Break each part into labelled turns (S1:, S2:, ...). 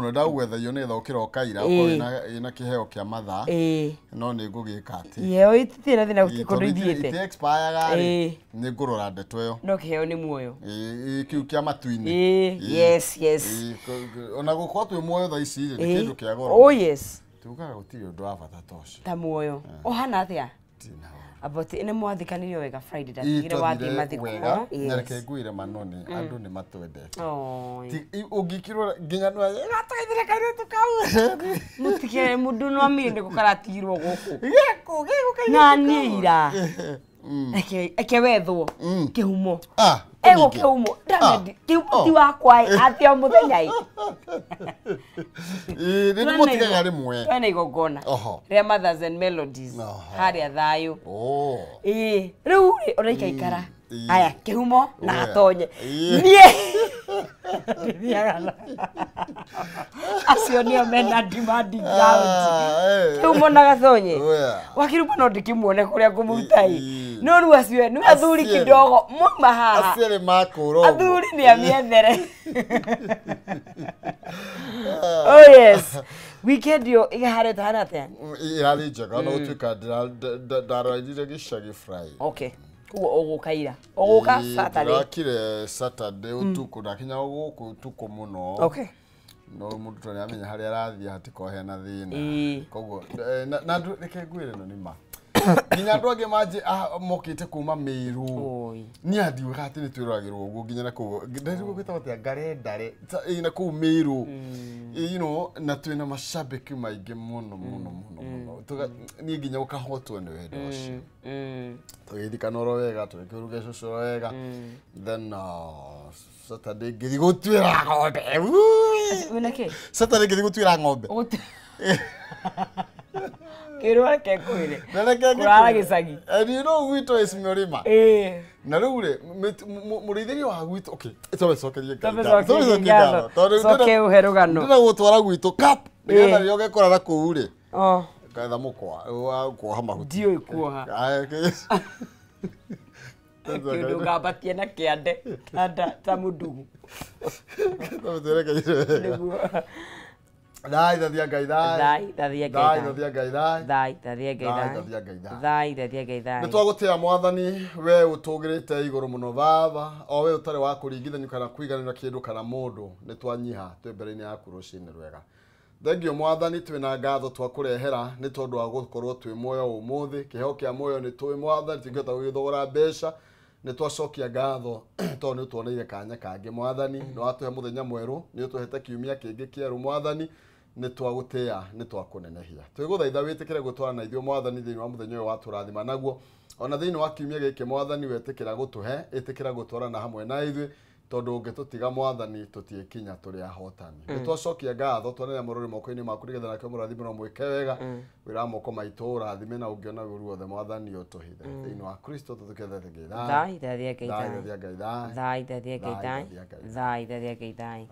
S1: Mũno ndagwetha iyo nĩgetha ũkĩroka ira ũkorwo ĩna kĩheo kĩa mathaa. No nĩ ngũgĩka atĩ
S2: iheo itirĩ na thĩna, gũtirĩ kũndũ ithiĩte.
S1: Iti expire rĩ, nĩ ngũrora ndeto ĩyo.
S2: No kĩheo nĩ muoyo.
S1: Kĩu kĩa matu-inĩ.
S2: Yes.
S1: Ona gũkorwo twĩ muoyo thaa ici rĩ, nĩ kĩndũ kĩa goro.
S2: Oh yes.
S1: Tugaga gũtirĩ ũndũ wa bata ta ũcio.
S2: Ta muoyo ũhana atĩa? About nĩ mwathikanirio wega Friday, ndatigire wathiĩ mathiko.
S1: Na reke ngwĩre manoni, andũ nĩ matwendete. Ũngĩkirwo nginya nĩ gatũgeithire kairĩtu kau.
S2: Mũtikere mũndũ no amire nĩ gũkaratigirwo gũkũ.
S1: Gĩkũ gĩkũ.
S2: Na niĩ ira. Eke wethwo kĩhumo. Ego kĩhumo. Ndamendi kĩhumo ti wakwa atĩ o mũthenya ĩ.
S1: Nĩ mũtigaga rĩmwe.
S2: Twena igongona rĩa Mothers and Melodies harĩa thayũ. Rĩu rĩ ona ikaikara. Aya kĩhumo na atonye. Niĩ ndithiaga. Acio nĩo mena demanding ground. Kĩhumo na gatonye. Wakirumo no ndĩkĩmuone kũrĩa ngũmũruta ĩ. No rĩu acio nĩ athuri kidogo muma haha.
S1: Acio nĩ makũrwo.
S2: Athuri nĩ amiethere. Oh yes. Weekend yo ĩharĩte hana atĩa?
S1: Ĩrarĩ njega no gũtuĩka ndararire gĩcagi Friday.
S2: Okay. Koguo ũgũka ira. Ũgũka Saturday.
S1: Ndĩrakire Saturday ũtukũ, ndakinya gũkũ ũtukũ mũno.
S2: Okay.
S1: No mũndũ to nĩamenya harĩa arathiĩ hatikorwo hena thĩna. Koguo na reke ngwĩre no nĩ ma. Nginya andũ angĩ manjĩ mokĩte kuma Meru. Niĩ andiugaga atĩ nĩ twĩroragĩrwo ũguo nginya na kũu. Ndarigwo gwĩtagwo atĩa Ngarendare na kũu Meru. You know, na twĩna mashabiki maingĩ mũno mũno mũno mũno. Niĩ nginya ũkahotwo nĩ wendo ũcio. Tũgĩthikana oro wega, tũgĩkĩruga cũcũ oro wega. Then Saturday ngĩthiĩ gũtuĩra ng'ombe.
S2: Wĩna kĩ?
S1: Saturday ngĩthiĩ gũtuĩra ng'ombe.
S2: Kĩrwa reke ngwĩre. Kũrara gĩcagi.
S1: And you know gwitũ is mĩrĩma. Na rĩu rĩ, mũrĩithĩrie wa gwitũ, okay, twambe tũcokerie Ngai ngatho.
S2: Coke ũhe rũgano.
S1: Ndĩrenda gũtwara gwitũ cup nĩgetha rĩrĩa ũgekora kũu rĩ. Ngetha mũkwa wa kuoha mahuti.
S2: Ndiũĩ kuoha. Kĩndũ ngambatie na kĩande ta mũndugu. Nĩguo.
S1: Thai thathia Ngai thai.
S2: Thai thathia Ngai
S1: thai. Thathia Ngai thai.
S2: Thai thathia Ngai thai.
S1: Thathia Ngai thai.
S2: Thai thathia Ngai thai.
S1: Nĩ twagũtĩa Mwathani, we ũtũgĩrĩte igũrũ mũno Baba, o we ũtarĩ wa kũringithanio kana kũiganĩra kĩndũ kana mũndũ, nĩ twanyiha twĩ mbere-inĩ yaku rũcinĩ rwega. Thengio Mwathani, twĩna ngatho twakũrehera nĩ tondũ wa gũkorwo twĩ muoyo ũmũthĩ. Kĩheo kĩa muoyo nĩ tũĩ Mwathani, tũtingĩhota gũgĩthogora mbeca. Nĩ twacokia ngatho tondũ nĩ ũtuoneire kanya kangĩ Mwathani, nĩ watũhe mũthenya mwerũ, nĩ ũtũhete kiumia kĩngĩ kĩerũ Mwathani. Nĩ twagũtĩa, nĩ twakũnenehia. Twĩgũthaitha wĩtĩkĩre gũtwarana na ithuĩ Mwathani thĩinĩ wa mũthenya ũyũ watũrathima naguo. Ona thĩinĩ wa kiumia gĩkĩ Mwathani wetĩkĩra gũtũhe, ĩtĩkĩra gũtwarana hamwe na ithuĩ, tondũ ũngĩtũtiga Mwathani tũtiĩkinya tũrĩ ahotani. Nĩ twacokia ngatho, twanene mũrũrĩ moko-inĩ maku nĩgetha nake ũmũrathime na ũmwĩke wega. Wĩra wa moko maitũ ũrathime na ũngĩona ũũru wothe Mwathani ũtũhithe. Thĩinĩ wa Kristo tũtũkĩte Ngai thai.
S2: Thai thathia Ngai
S1: thai.
S2: Thai
S1: Thathia Ngai thai.
S2: Thai thathia Ngai
S1: Thai
S2: thai.
S1: thathia Ngai
S2: Thai thathia Ngai thai.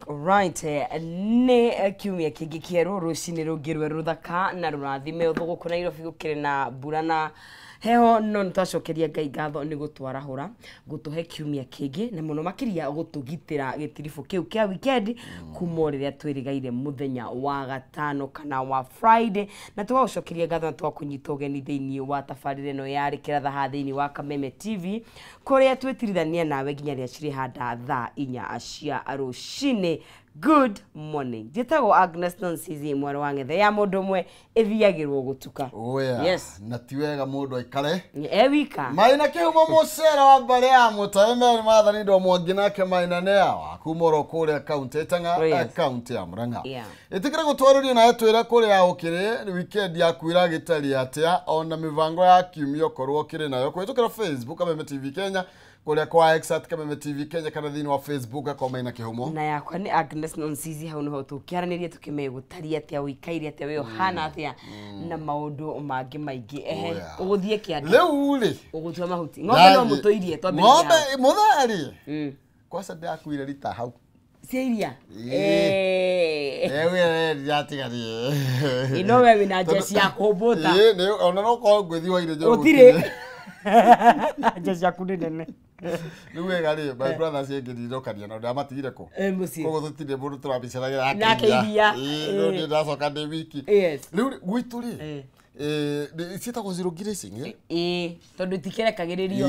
S2: Right, nĩ kiumia kĩngĩ kĩerũ, rũcinĩ rũngĩ rwerũ rũthaka na rũrathime. Gũkũ Nairobi gũkĩrĩ na mbura na heho, no nĩ twacokeria Ngai ngatho nĩ gũtwarahũra, gũtũhe kiumia kĩngĩ na mũno makĩria gũtũgitĩra gĩtiribũ kĩu kĩa weekend kuma o rĩrĩa twĩrĩgaire mũthenya wa gatano kana wa Friday. Na tũgagũcokeria ngatho na tũgakũnyita ũgeni thĩinĩ wa tabarĩra ĩno ya Rĩkĩra Thaha thĩinĩ wa Kameme TV, kũrĩa twĩtirithania nawe nginya rĩrĩa cirĩhanda thaa 4 cia rũcinĩ. Good morning. Njĩtagwo Agnes Nonsizi, mwarĩ wa ng'ethe ya mũndũ ũmwe ĩthiagĩrwo gũtuka.
S1: Oya.
S2: Yes.
S1: Na ti wega mũndũ aikare
S2: E wika.
S1: Maina kĩhumo mũcere wa mbarĩ ya mũtae Mary Mwathani ndo mwangi nake Maina nĩa wa kuma oro kũrĩa kaunti Ĩtang'a,
S2: Oh, yes.
S1: kaunti ya Murang'a.
S2: Yeah.
S1: Ĩtĩkĩra gũtwarĩrio nawe twĩre kũrĩa ũkĩrĩ, weekend yaku ĩragĩtariĩ atĩa, ona mĩbango ya kiumia ũkorwo ũkĩrĩ nayo kũhĩtũkĩra Facebook Kameme TV Kenya, kũrĩa kwa X at Kameme TV Kenya, kana thĩinĩ wa Facebook kwa Maina Kĩhumo.
S2: Na yakwa nĩ Agnes Nonsizi, hau nĩho tũkĩaranĩria tũkĩmenye gũtariĩ atĩa, ũikaire atĩa, we ũhana atĩa, na maũndũ mangĩ maingĩ. Ehe,
S1: Oh, yeah.
S2: ũgũthiĩ kĩanda.
S1: Rĩu rĩ,
S2: Ũgũtua mahuti. Ng'ombe no mũtũirie twambĩrĩrie
S1: ng'ombe
S2: hau.
S1: mũtharĩ. Kwaca ndĩrakuire rita hau.
S2: Cia iria?
S1: Ĩĩ. Ewe ndĩratigarie.
S2: Ĩ, no we wĩna njeci ya kũmbũta.
S1: Ĩĩ, ona no korwo ngwĩthiĩ hwainĩ njogu
S2: Gũtirĩ. Njeci yaku nĩ nene.
S1: Rĩu wega rĩ, my brother ciengĩ ndirokania na ndamatigire kũ?
S2: Mũciĩ.
S1: Koguo tũtirĩ mũndũ tũrabicanagira
S2: Nake iria.
S1: Rĩu niĩ ndacoka ndĩ wiki.
S2: Yes.
S1: Rĩu gwitũ rĩ, ciĩtagwo zero grazing, eh?
S2: Ĩĩ, tondũ itikerekagĩrĩrio.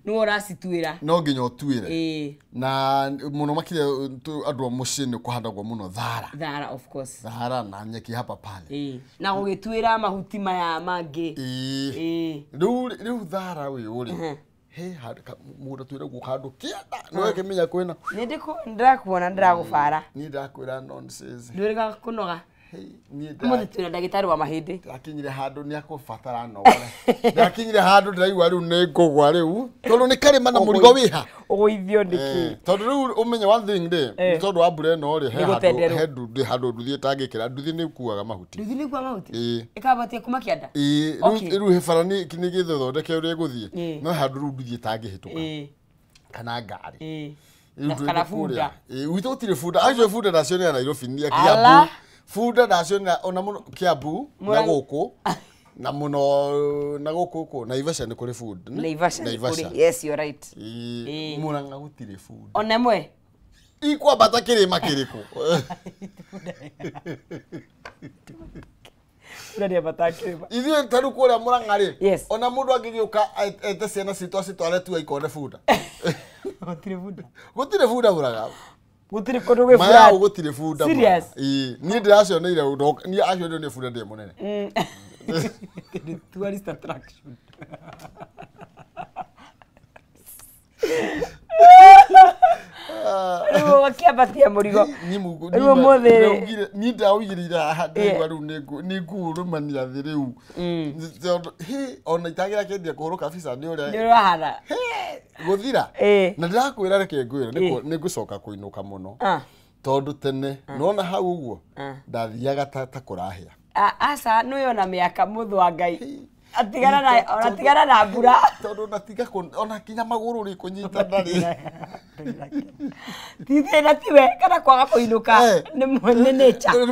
S2: Nĩwe ũracituĩra.
S1: No nginya ũtuĩre. Na mũno makĩria andũ a mũciĩ nĩ kũhandagwo mũno thara.
S2: Thara, of course.
S1: Thara na nyeki hapa pale.
S2: Na gũgĩtuĩra mahuti maya mangĩ.
S1: Rĩu thara ũyũ rĩ, he mũgũnda twĩragwo handũ kĩanda nĩwe kĩmenya kwĩna.
S2: Nĩ ndĩrakuona ndĩragũbara.
S1: Niĩ ndakwĩra nonsense.
S2: Ndwĩrĩga kũnoga. Mũthĩ twĩna ndagĩtarĩ wa mahĩndĩ.
S1: Ndakinyire handũ nĩ akũbatara nogore. Ndakinyire handũ ndĩraigua rĩu nĩ ngũgwa rĩu tondũ nĩ karĩma na mũrigo wĩha.
S2: Ũgũithio nĩkĩ?
S1: Tondũ rĩu ũmenye one thing rĩ, nĩ tondũ wa mbura ĩno rĩ, he handũ handũ nduthi ĩtangĩkĩra. Nduthi nĩ ĩkuaga mahuti.
S2: Nduthi nĩ ĩkuaga mahuti? Ĩkambatia kuma kĩanda?
S1: Ĩĩ, rĩu he bara nĩ gĩthondeke ũrĩa ĩgũthiĩ. No handũ rĩu nduthi ĩtangĩhĩtũka. Kana ngari.
S2: Kana bunda.
S1: Gwitũ gũtirĩ bunda. Actually bunda ndacionera Nairobi nĩ Kiambu. Bunda ndacionera ona mũno Kiambu na gũkũ na mũno na gũkũ kũ Naivasha nĩ kũrĩ bunda.
S2: Naivasha nĩ kũrĩ. Yes, you're right.
S1: Murang'a gũtirĩ bunda.
S2: Ona ĩmwe?
S1: Ikwambata kĩrĩma kĩrĩkũ?
S2: Bunda ndĩambataga kĩrĩma.
S1: Ithuĩ ta rĩu kũrĩa Murang'a rĩ, ona mũndũ angĩgĩũka ete ciana citũ acitware tu ikone bunda.
S2: Gũtirĩ bunda.
S1: Gũtirĩ bunda Murang'a.
S2: Gũtirĩ kũndũ gwĩ bunda.
S1: Maya gũtirĩ bunda.
S2: Serious?
S1: Ĩĩ, niĩ ndĩracioneire niĩ acioneire nĩ bunda ndĩ mũnene.
S2: Tourist attraction. Rĩu ũkĩambatia mũrigo. Rĩu ũmũthĩ rĩ.
S1: Niĩ ndaũigĩrĩire haha ndaigua rĩu nĩ ngũrũmania thĩ rĩu. Tondũ ona itagĩra kĩendia kũhũrũka kabisa nĩ ũrĩa.
S2: Nĩ ũrahana.
S1: Gũthira. Na ndĩrakwĩra reke ngwĩre nĩ ngũcoka kũinũka mũno. Tondũ tene nona hau ũguo ndathiaga ta kũrahĩa.
S2: Aca nĩwe ona mĩaka mũthũ wa Ngai. Atigana na ona tigana na mbura.
S1: Tondũ natiga ona kinya magũrũ rĩ kũnyita ndarĩ.
S2: Ti thĩna tiwe kana kwaga kũinũka nĩ nature.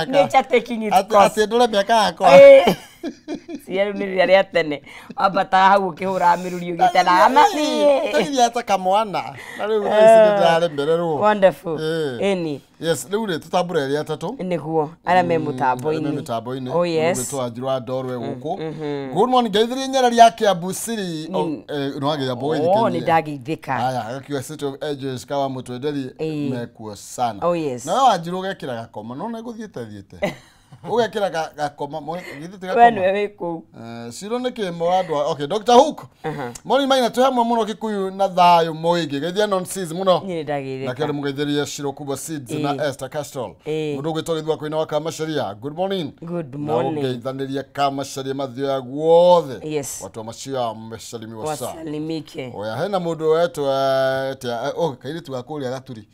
S2: Nature taking its course.
S1: Atĩ ndũre mĩaka yakwa.
S2: Cia rĩu nĩ rĩrĩa rĩa tene wambataga hau ũkĩhũraga mĩrũri ũgĩtanaga mathiĩ.
S1: Tũgĩthiaga ta kamwana na rĩu thaa ici nĩ ndĩraremererwo.
S2: Wonderful. Ĩni.
S1: Yes, rĩu rĩ tũtambũre arĩa atatũ.
S2: Nĩguo arĩa me mũtambo-inĩ.
S1: Mĩtambo-inĩ.
S2: Oh yes.
S1: Mũndũ Wanjiru wa Ndorwe gũkũ. Good morning, ngeithirie Nyerere ya Kiambu City. Nĩ wageithia mbogo
S2: Oh, nĩ ndageithĩka.
S1: Haya, agakiuga City of Angels kawa mũtwenderi mekuo sana.
S2: Oh yes.
S1: Na we Wanjiru ũgekĩra gakoma, no nĩ gũthiĩte thiĩte. Ũgekĩra gakoma, githĩ ti gakoma?
S2: We nĩwe wĩ kũu.
S1: Ciro nĩ kĩmo andũ. Okay, Dr. Hook. Morning maina twĩ hamwe mũno Kikuyu na thayũ mũingĩ. Geithia nonsense mũno.
S2: Niĩ nĩndageithĩka.
S1: Na kĩarĩ mũgeithĩrie Ciro Kubwa Seeds na Esther Castrol. Mũndũ ũgwĩtwo Gĩthua Kũina wa Kamacharia. Good morning.
S2: Good morning.
S1: Na ũgeithanĩria Kamacharia mathioya guothe.
S2: Yes.
S1: Watu wa Macia mmesalimiwa sana.
S2: Wasalimike.
S1: Oya hena mũndũ wetwo kairĩtu ga kũrĩa Gaturi.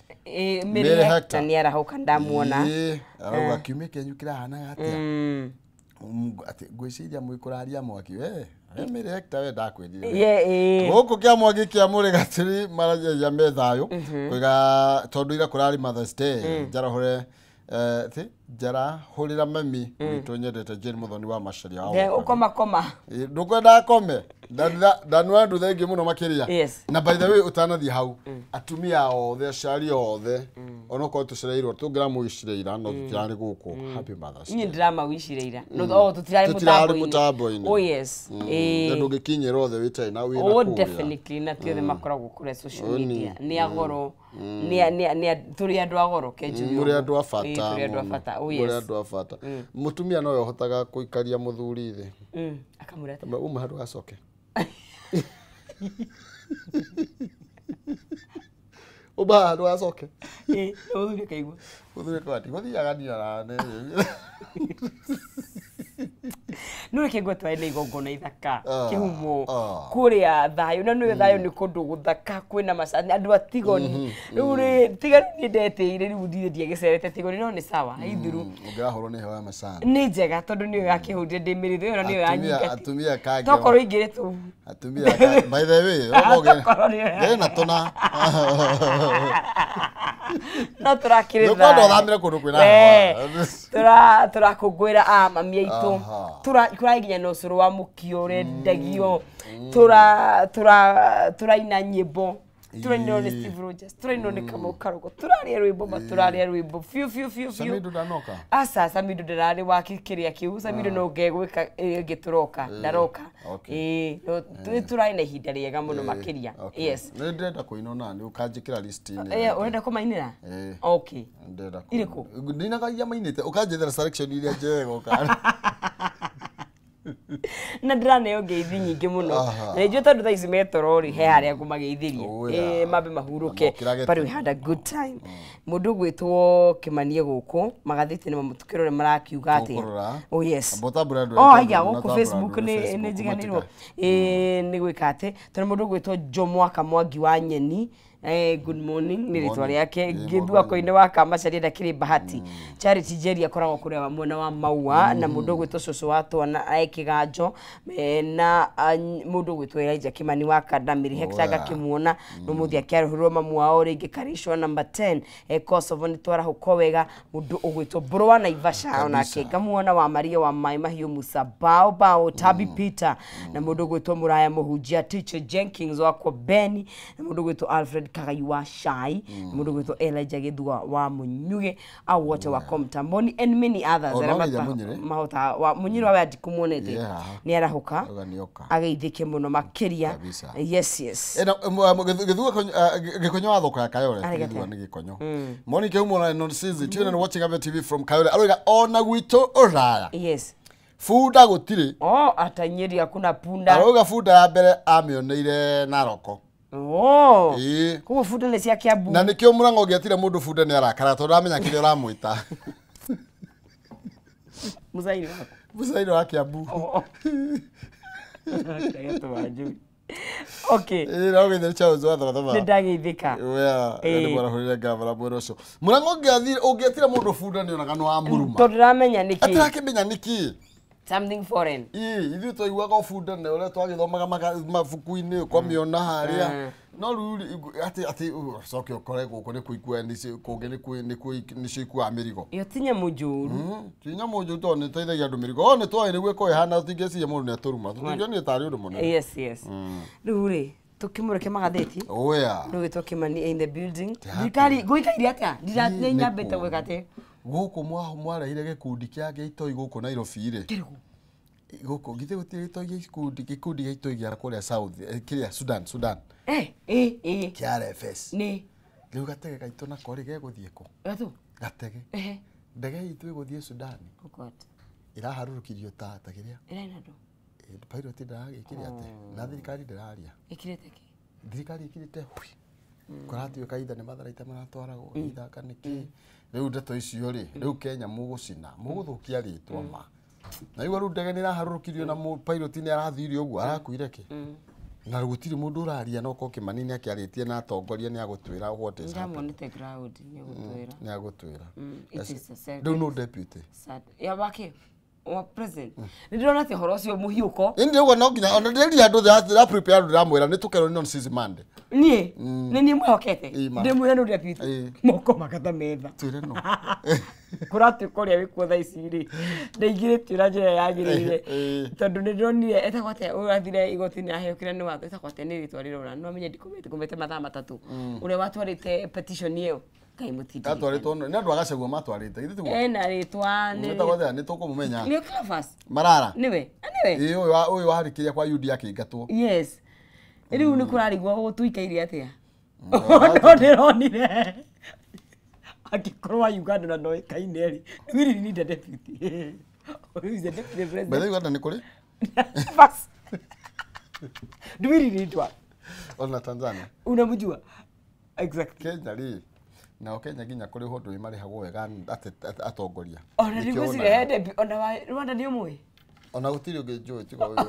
S2: Mary Hector nĩ arahũka ndamuona.
S1: Arauga kiumia kĩanyu kĩrahanaga atĩa? Atĩ ngwĩciria mwĩkũraria mwaki we. Mary Hector we ndakwĩrire. Gũkũ kĩa mwaki kĩa mũrĩ Gaturi maragia me thayũ. Kũiga tondũ ira kũrarĩ Mother's Day. Njarahũre njarahũrĩra mami witũ nyendete Jane Muthoni wa Macharia wa.
S2: Ũkoma koma.
S1: Ndũkwenda akome. Ndanua andũ thengiũ mũno makĩria.
S2: Yes.
S1: Na by the way ũtanathiĩ hau atumia othe aciari othe onokorwo tũcereirwo tũngĩramũicire ira no tũtirarĩ gũkũ. Happy Mother's Day.
S2: Niĩ ndĩramawicire ira. No tũtirarĩ mũtambo-inĩ. Oh yes.
S1: Na ndũngĩkinyĩra othe wĩtarĩ na wĩra
S2: kũrĩa. Oh
S1: kũrĩa.
S2: Definitely na ti othe makoragwo kũrĩa social media. Nĩ agoro. Nĩ tũrĩ andũ a goro ke njuge.
S1: Mũrĩ andũ a bata.
S2: Tũrĩ andũ a bata. Oh yes.
S1: Mũrĩ andũ a bata. Mũtumia nowe ũhotaga kũikaria mũthuri thĩ.
S2: Akamwĩra atĩa?
S1: Uma handũ gacoke. Uma handũ gacoke.
S2: Ĩĩ, mũthuri akaigua.
S1: Mũthuri akauga ndigũthiaga niĩ na
S2: No reke ngwetware nĩ igongona ithaka kĩhumo kũrĩa thayũ na nĩwe thayũ nĩ kũndũ gũthaka kwĩna macani andũ a Tigoni. Rĩu rĩ tiga niĩ ndetĩire rĩu ndirĩ ndiagĩcerete Tigoni no nĩ sawa ithiru.
S1: Ũngĩrahũrwo nĩ heho ya macani.
S2: Nĩ njega tondũ nĩyo yakĩhũrire ndĩ mĩrĩthũ ĩyo na nĩyo yanyingati.
S1: Atumia kangĩ.
S2: Tokorwo ingĩrĩ tu.
S1: Atumia by the way, oge na tona.
S2: No turakire
S1: tha. Ndio thamire kundu kwina.
S2: Turakungwira a mami aitu. Turaginya no curu wa mukio urendagio. Turaina nyimbo. Turainirwo ni Steve Rogers, turainirwo ni Kamau Karugo, turaria rwimbo ma turaria rwimbo fiu fiu fiu fiu.
S1: Samido ndanoka.
S2: Aca Samido ndararĩ wa kĩrĩa kĩu, Samido no ngegwĩka ĩngĩ tũroka, ndaroka. Ĩĩ, tũrarĩ na ihinda rĩega mũno makĩria. Yes.
S1: Nĩ ndĩrenda kũina ona nĩ ũkanjĩkĩra list-inĩ.
S2: Eh, ũrenda kũmainĩra? Okay.
S1: Ndĩrenda.
S2: Irĩkũ?
S1: Ndinaga iria mainĩte, ũkanjethera selection iria njega ũka.
S2: Na ndĩraneo ngeithi nyingĩ mũno na njũĩ tondũ thaa ici metoro rĩ he harĩa ngũmageithĩria mambe mahurũke, but we had a good time. Mũndũ ũgwĩtwo Kĩmanie gũkũ magathĩti nĩ mamũtukĩrore marakiuga atĩa. Oh yes. Oh haya gũkũ Facebook nĩ njiganĩirwo nĩ gwĩka atĩ tondũ mũndũ ũgwĩtwo Jomo Mwangi wa Nyeni. Good morning ni rĩtwa rĩake ngĩthua koine wa Kamacaria ndakĩrĩ Bahati. Charity Jerry akoragwo kũrĩa wa mwena wa Maua na mũndũ ũgwĩtwo cũcũ wa twana Kĩganjo na mũndũ ũgwĩtwo Elijah Kimani wa Kandamiri Hector ngakĩmuona no mũthĩ akĩarũhĩrwo mamu wao rĩngĩ Karishwa number 10 Kosovo nĩ twarahũko wega mũndũ ũgwĩtwo Mbũrũ wa Naivasha onake ngamuona wa Maria wa Mai Mahiũ Musa Bao Bao Tabi Peter na mũndũ ũgwĩtwo Mũraya Mũhunjia Teacher Jenkins wakwa Beni na mũndũ ũgwĩtwo Alfred Kagai wa Shai, mũndũ gwĩtwo Elijah Gĩthua wa Munyuge au wote wa Komtamboni and many others mahota wa Munyire wa ndikumuonete nĩ arahũka ageithĩke mũno makĩria. Yes yes.
S1: Gĩthua Gĩkonyo wa thoko ya Kayole Gĩthua nĩ Gĩkonyo Moni Kĩhumo na Nonsizi tune and watching Ave TV from Kayole aroiga ona gwitũ ũraya.
S2: Yes.
S1: Bunda gũtirĩ.
S2: Oh atanyeri hakuna punda.
S1: Aroiga bunda ya mbere amĩoneire Naroko.
S2: Oh. Koguo bunda nĩ cia Kiambu.
S1: Na nĩkĩo Mũrang'o ũngĩetire mũndũ bunda nĩ arakara tondũ aramenya kĩrĩa ũramwĩta.
S2: Mũcairi waku.
S1: Mũcairi wa Kiambu.
S2: Okay.
S1: Ĩĩ no gĩtheri Charles wa Thabatha.
S2: Nĩ ndageithĩka.
S1: Yeah, nĩ mwarahũrire ngavana mwena ũcio. Mũrang'o ũngĩetire mũndũ bunda nĩ onaga nĩ wamũruma.
S2: Tondũ ndaramenya nĩkĩ.
S1: Atarakĩmenya nĩkĩ.
S2: Something foreign.
S1: Ĩĩ ithuĩ twaiguaga o bunda nĩ ũrĩa twagĩthomaga mabuku-inĩ ũkamĩona harĩa. No rĩu atĩ atĩ ũcoke ũkore gũkũ nĩ kũikua kũngĩ nĩcio ikuaga mĩrigo.
S2: Ĩyo ti nyamũ njũru.
S1: Ti nyamũ njũru tondũ nĩ ĩteithagia andũ mĩrigo. O nĩ twoĩ nĩguo ĩkorwo ĩhana tũtingĩciria mũndũ nĩ atũruma. Tũtingĩonire tarĩ ũndũ mũnene.
S2: Yes yes. Rĩu rĩ tũkĩmũreke magathĩti.
S1: Oya.
S2: Rĩu gwĩtwo Kĩmani in the building. Thirikari gũikaire atĩa? Nĩ nyambĩte gwĩka atĩ.
S1: Gũkũ mwarehire gĩkundi kĩa gĩitoi gũkũ Nairobi rĩ.
S2: Kĩrĩkũ?
S1: Gũkũ githĩ gũtirĩ gĩtoi gĩkundi gĩa itoi gĩa kũrĩa South kĩrĩa Sudan. Kĩa RFS.
S2: Nĩ.
S1: Rĩu gatege gaitũ nako rĩ gegũthiĩ kũ?
S2: Gatũ?
S1: Gatege. Ndege itũ ĩgũthiĩ Sudan.
S2: Oh God.
S1: Ĩraharũrũkirio ta kĩrĩa?
S2: Ĩrarĩ na ndũ?
S1: Pilot ndaragĩkire atĩ na thirikari ndĩraria.
S2: Ĩkirĩte kĩ?
S1: Thirikari ĩkirĩte hui. Kũratuĩka itha nĩ matharaita maratwaragwo ithaka nĩkĩ. Rĩu ndeto icio rĩ rĩu Kenya mũgũcina mũgũthũkia rĩtwa ma. Na rĩu rĩu ndege nĩ ĩraharũrũkirio na pilot nĩ arathire ũguo arakuire kĩ? Na gũtirĩ mũndũ ũraria no korwo Kĩmani nĩ akĩarĩtie na atongoria nĩ agũtwĩra what is happening.
S2: Ndamuonete ground nĩ agũtwĩra.
S1: Nĩ agũtwĩra. Rĩu no deputy.
S2: Ya wake wa president. Nĩ ndĩrona atĩ ũhoro ũcio mũhiũko.
S1: Ĩndĩ ũguo no nginya ona ndĩrĩria andũ ndĩra prepare andũ ndĩramwĩra nĩ tũkerwo nĩ on Monday.
S2: Niĩ nĩ niĩ mwĩhokete. Ndĩmwĩra nĩ deputy. Moko makata metha.
S1: Twĩre no.
S2: Kũratuĩka ũrĩa wĩkuo thaa ici rĩ ndaingĩrĩtio na njĩra yagĩrĩire tondũ nĩ ndĩronire etagwo atĩa ũrathire igoti-inĩ aheo kĩrĩa nĩ watho etagwo atĩa nĩ rĩtwa rĩrora no amenye ndikomete mathaa matatũ ũrĩa watwarĩte petition ĩyo Ngai mũtindĩke.
S1: Atwarĩtwo nĩ andũ a Gachagua matwarĩte githĩ tiguo?
S2: Ena rĩtwa nĩ
S1: etagwo atĩa nĩ tũkũmũmenya.
S2: Nĩ Cleophas.
S1: Marara.
S2: Nĩwe. Nĩwe.
S1: Ĩĩ ũyũ warĩkĩria kwa UD akĩingatwo.
S2: Yes. Rĩu nĩ kũrarigwo gũtuikaire atĩa? No ndĩronire angĩkorwo wa Uganda na ndoĩkaine rĩ, we really need a deputy. Who is the deputy president?
S1: By the way, Uganda nĩ kũrĩ?
S2: Bas. Do we really need one?
S1: Ona Tanzania.
S2: Unamjua? Exactly.
S1: Kenya rĩ. Nao Kenya nginya kũrĩ ũndũ marĩhagwo wega atongoria.
S2: Ona ndigwĩciria he deputy ona wa Rwanda nĩ ũmũĩ?
S1: Ona gũtirĩ ũngĩ njũĩ tiga ũyũ.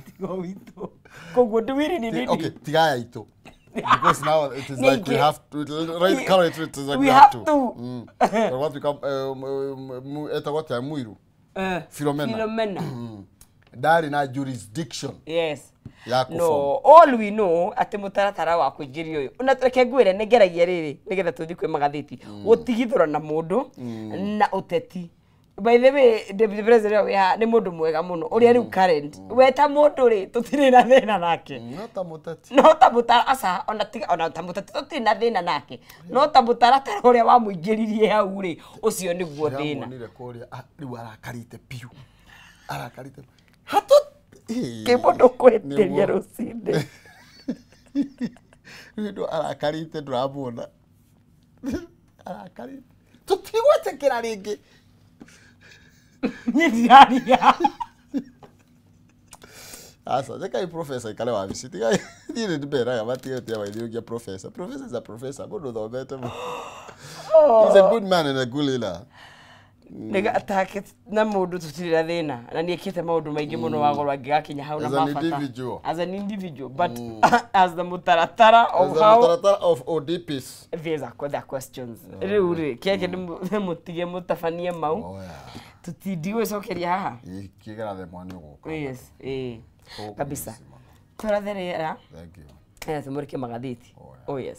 S2: Tiga witũ. Koguo do we really need?
S1: Okay, tiga aya itũ. Because now it is like we have to, right currently it is like
S2: we have to.
S1: What we come, etagwo atĩa Muiru? Philomena.
S2: Philomena.
S1: Ndarĩ na jurisdiction.
S2: Yes. No all we know atĩ mũtaratara wa kũingĩrio ũyũ na reke ngwĩre nĩ ngeragia rĩrĩ nĩgetha tũthiĩ kwĩ magathĩti gũtigithũrana mũndũ na ũteti. By the way, Deputy President we nĩ mũndũ mwega mũno ũrĩa rĩu current we ta mũndũ rĩ tũtirĩ na thĩna nake
S1: no ta mũteti
S2: no ta mũtara aca ona tiga ona ta mũteti tũtirĩ na thĩna nake no ta mũtaratara ũrĩa wamũingĩririe hau rĩ ũcio nĩguo thĩna.
S1: Ndĩramuonire kũrĩa rĩu arakarĩte biũ arakarĩte hatũ
S2: kĩ mũndũ kwĩtĩria rũcinĩ
S1: rĩu ndũ arakarĩte ndũramuona arakarĩte tũtigwĩtĩkĩra rĩngĩ.
S2: Niĩ ndiraria.
S1: Asa, jekai professor ikale wabici tiga niĩ nĩ ndĩmeraga matige gũtiga magĩthiũngia professor. Professor is a professor, mũndũ ũthomete mũno. He's a good man and a good leader.
S2: Nĩgatake na mũndũ tũtirĩ na thĩna na nĩekĩte maũndũ maingĩ mũno wagorwo angĩgakinya hau na mabata as an individual but as the mũtaratara of how
S1: mũtaratara of ODPs
S2: there's a questions rĩu rĩ kĩake nĩ mũtige mũtabanie mau tũtindigũcokeria haha
S1: kĩgerathe mwana ũgũka.
S2: Yes, kabisa tũratherera.
S1: Thank you.
S2: Tũmũrĩke magathĩti. Oh yes.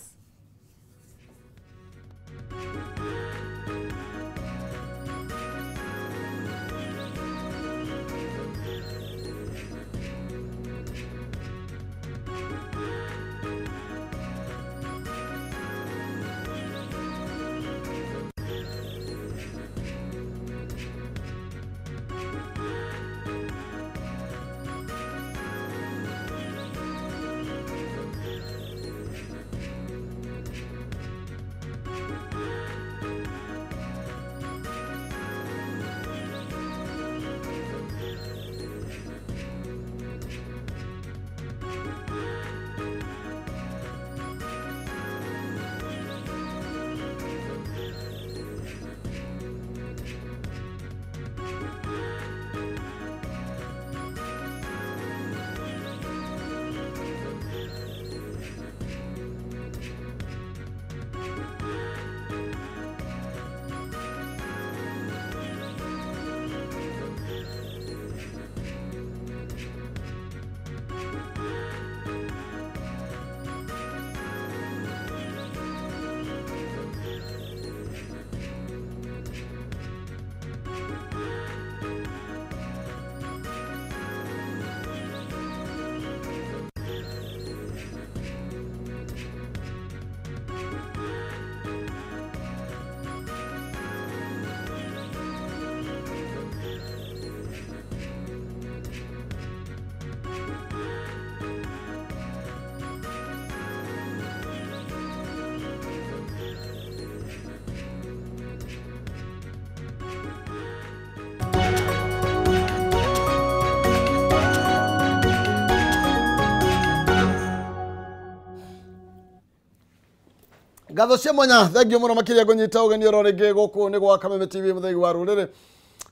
S1: Ngatho cia mwanya thengiũ mũno makĩria ngũnyita ũgeni oro rĩngĩ gũkũ nĩ gwa Kameme TV mũthegi wa rũrĩrĩ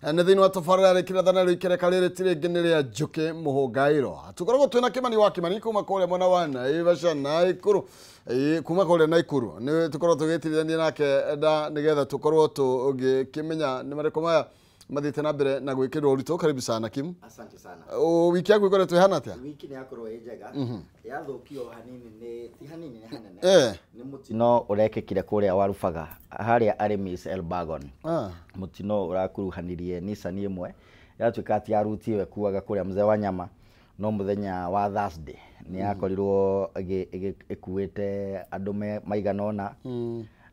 S1: nĩ thĩinĩ wa tabarĩra rĩkĩrathana rĩu ikereka rĩrĩ ti rĩngĩ nĩ rĩa Njũkĩ Mũhũngaĩro. Tũkoragwo twĩna Kĩmani wa Kĩmani kuma kũrĩa mwena wa Naivasha Naikuru, kuma kũrĩa Naikuru nĩ tũkoragwo tũgĩtirithania nake na nĩgetha tũkorwo tũgĩkĩmenya nĩ marĩkũ maya mathiĩte na mbere na gwĩkĩrwo ũritũ. Karibu sana Kim.
S3: Asante sana.
S1: Wiki yaku ikoretwo ĩhana atĩa?
S3: Wiki nĩ yakorwo ĩ njega. Yathũkio hanini nĩ ti hanini nĩ hanene. Nĩ mũtino ũrekĩkire kũrĩa Warubaga harĩa Aramis Elbagon. Mũtino ũrakuruhanirie Nissan ĩmwe yatuĩka atĩ ya route ĩyo ĩkuaga kũrĩa Mzee wa Nyama no mũthenya wa Thursday nĩ yakorirwo ĩkuĩte andũ maigana ũna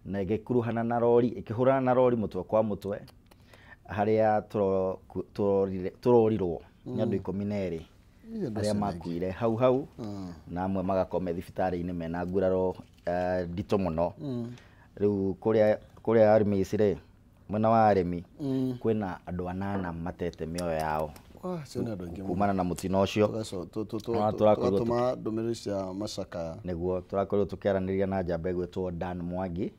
S3: na ĩgĩkuruhana na rori ĩkĩhũrana na rori mũtwe kwa mũtwe harĩa tũrorirwo nĩ andũ 12 arĩa makuire hau hau na amwe magakome thibitarĩ-inĩ mena nguraro nditũ mũno. Rĩu kũrĩa Aramis rĩ mwena wa arĩmi kwĩna andũ 8 matete mĩoyo yao kumana na mũtino ũcio.
S1: Tũratũma ndũmĩrĩri cia macakaya
S3: nĩguo tũrakorirwo tũkĩaranĩria na njamba ĩgwĩtwo Dan Mwangi.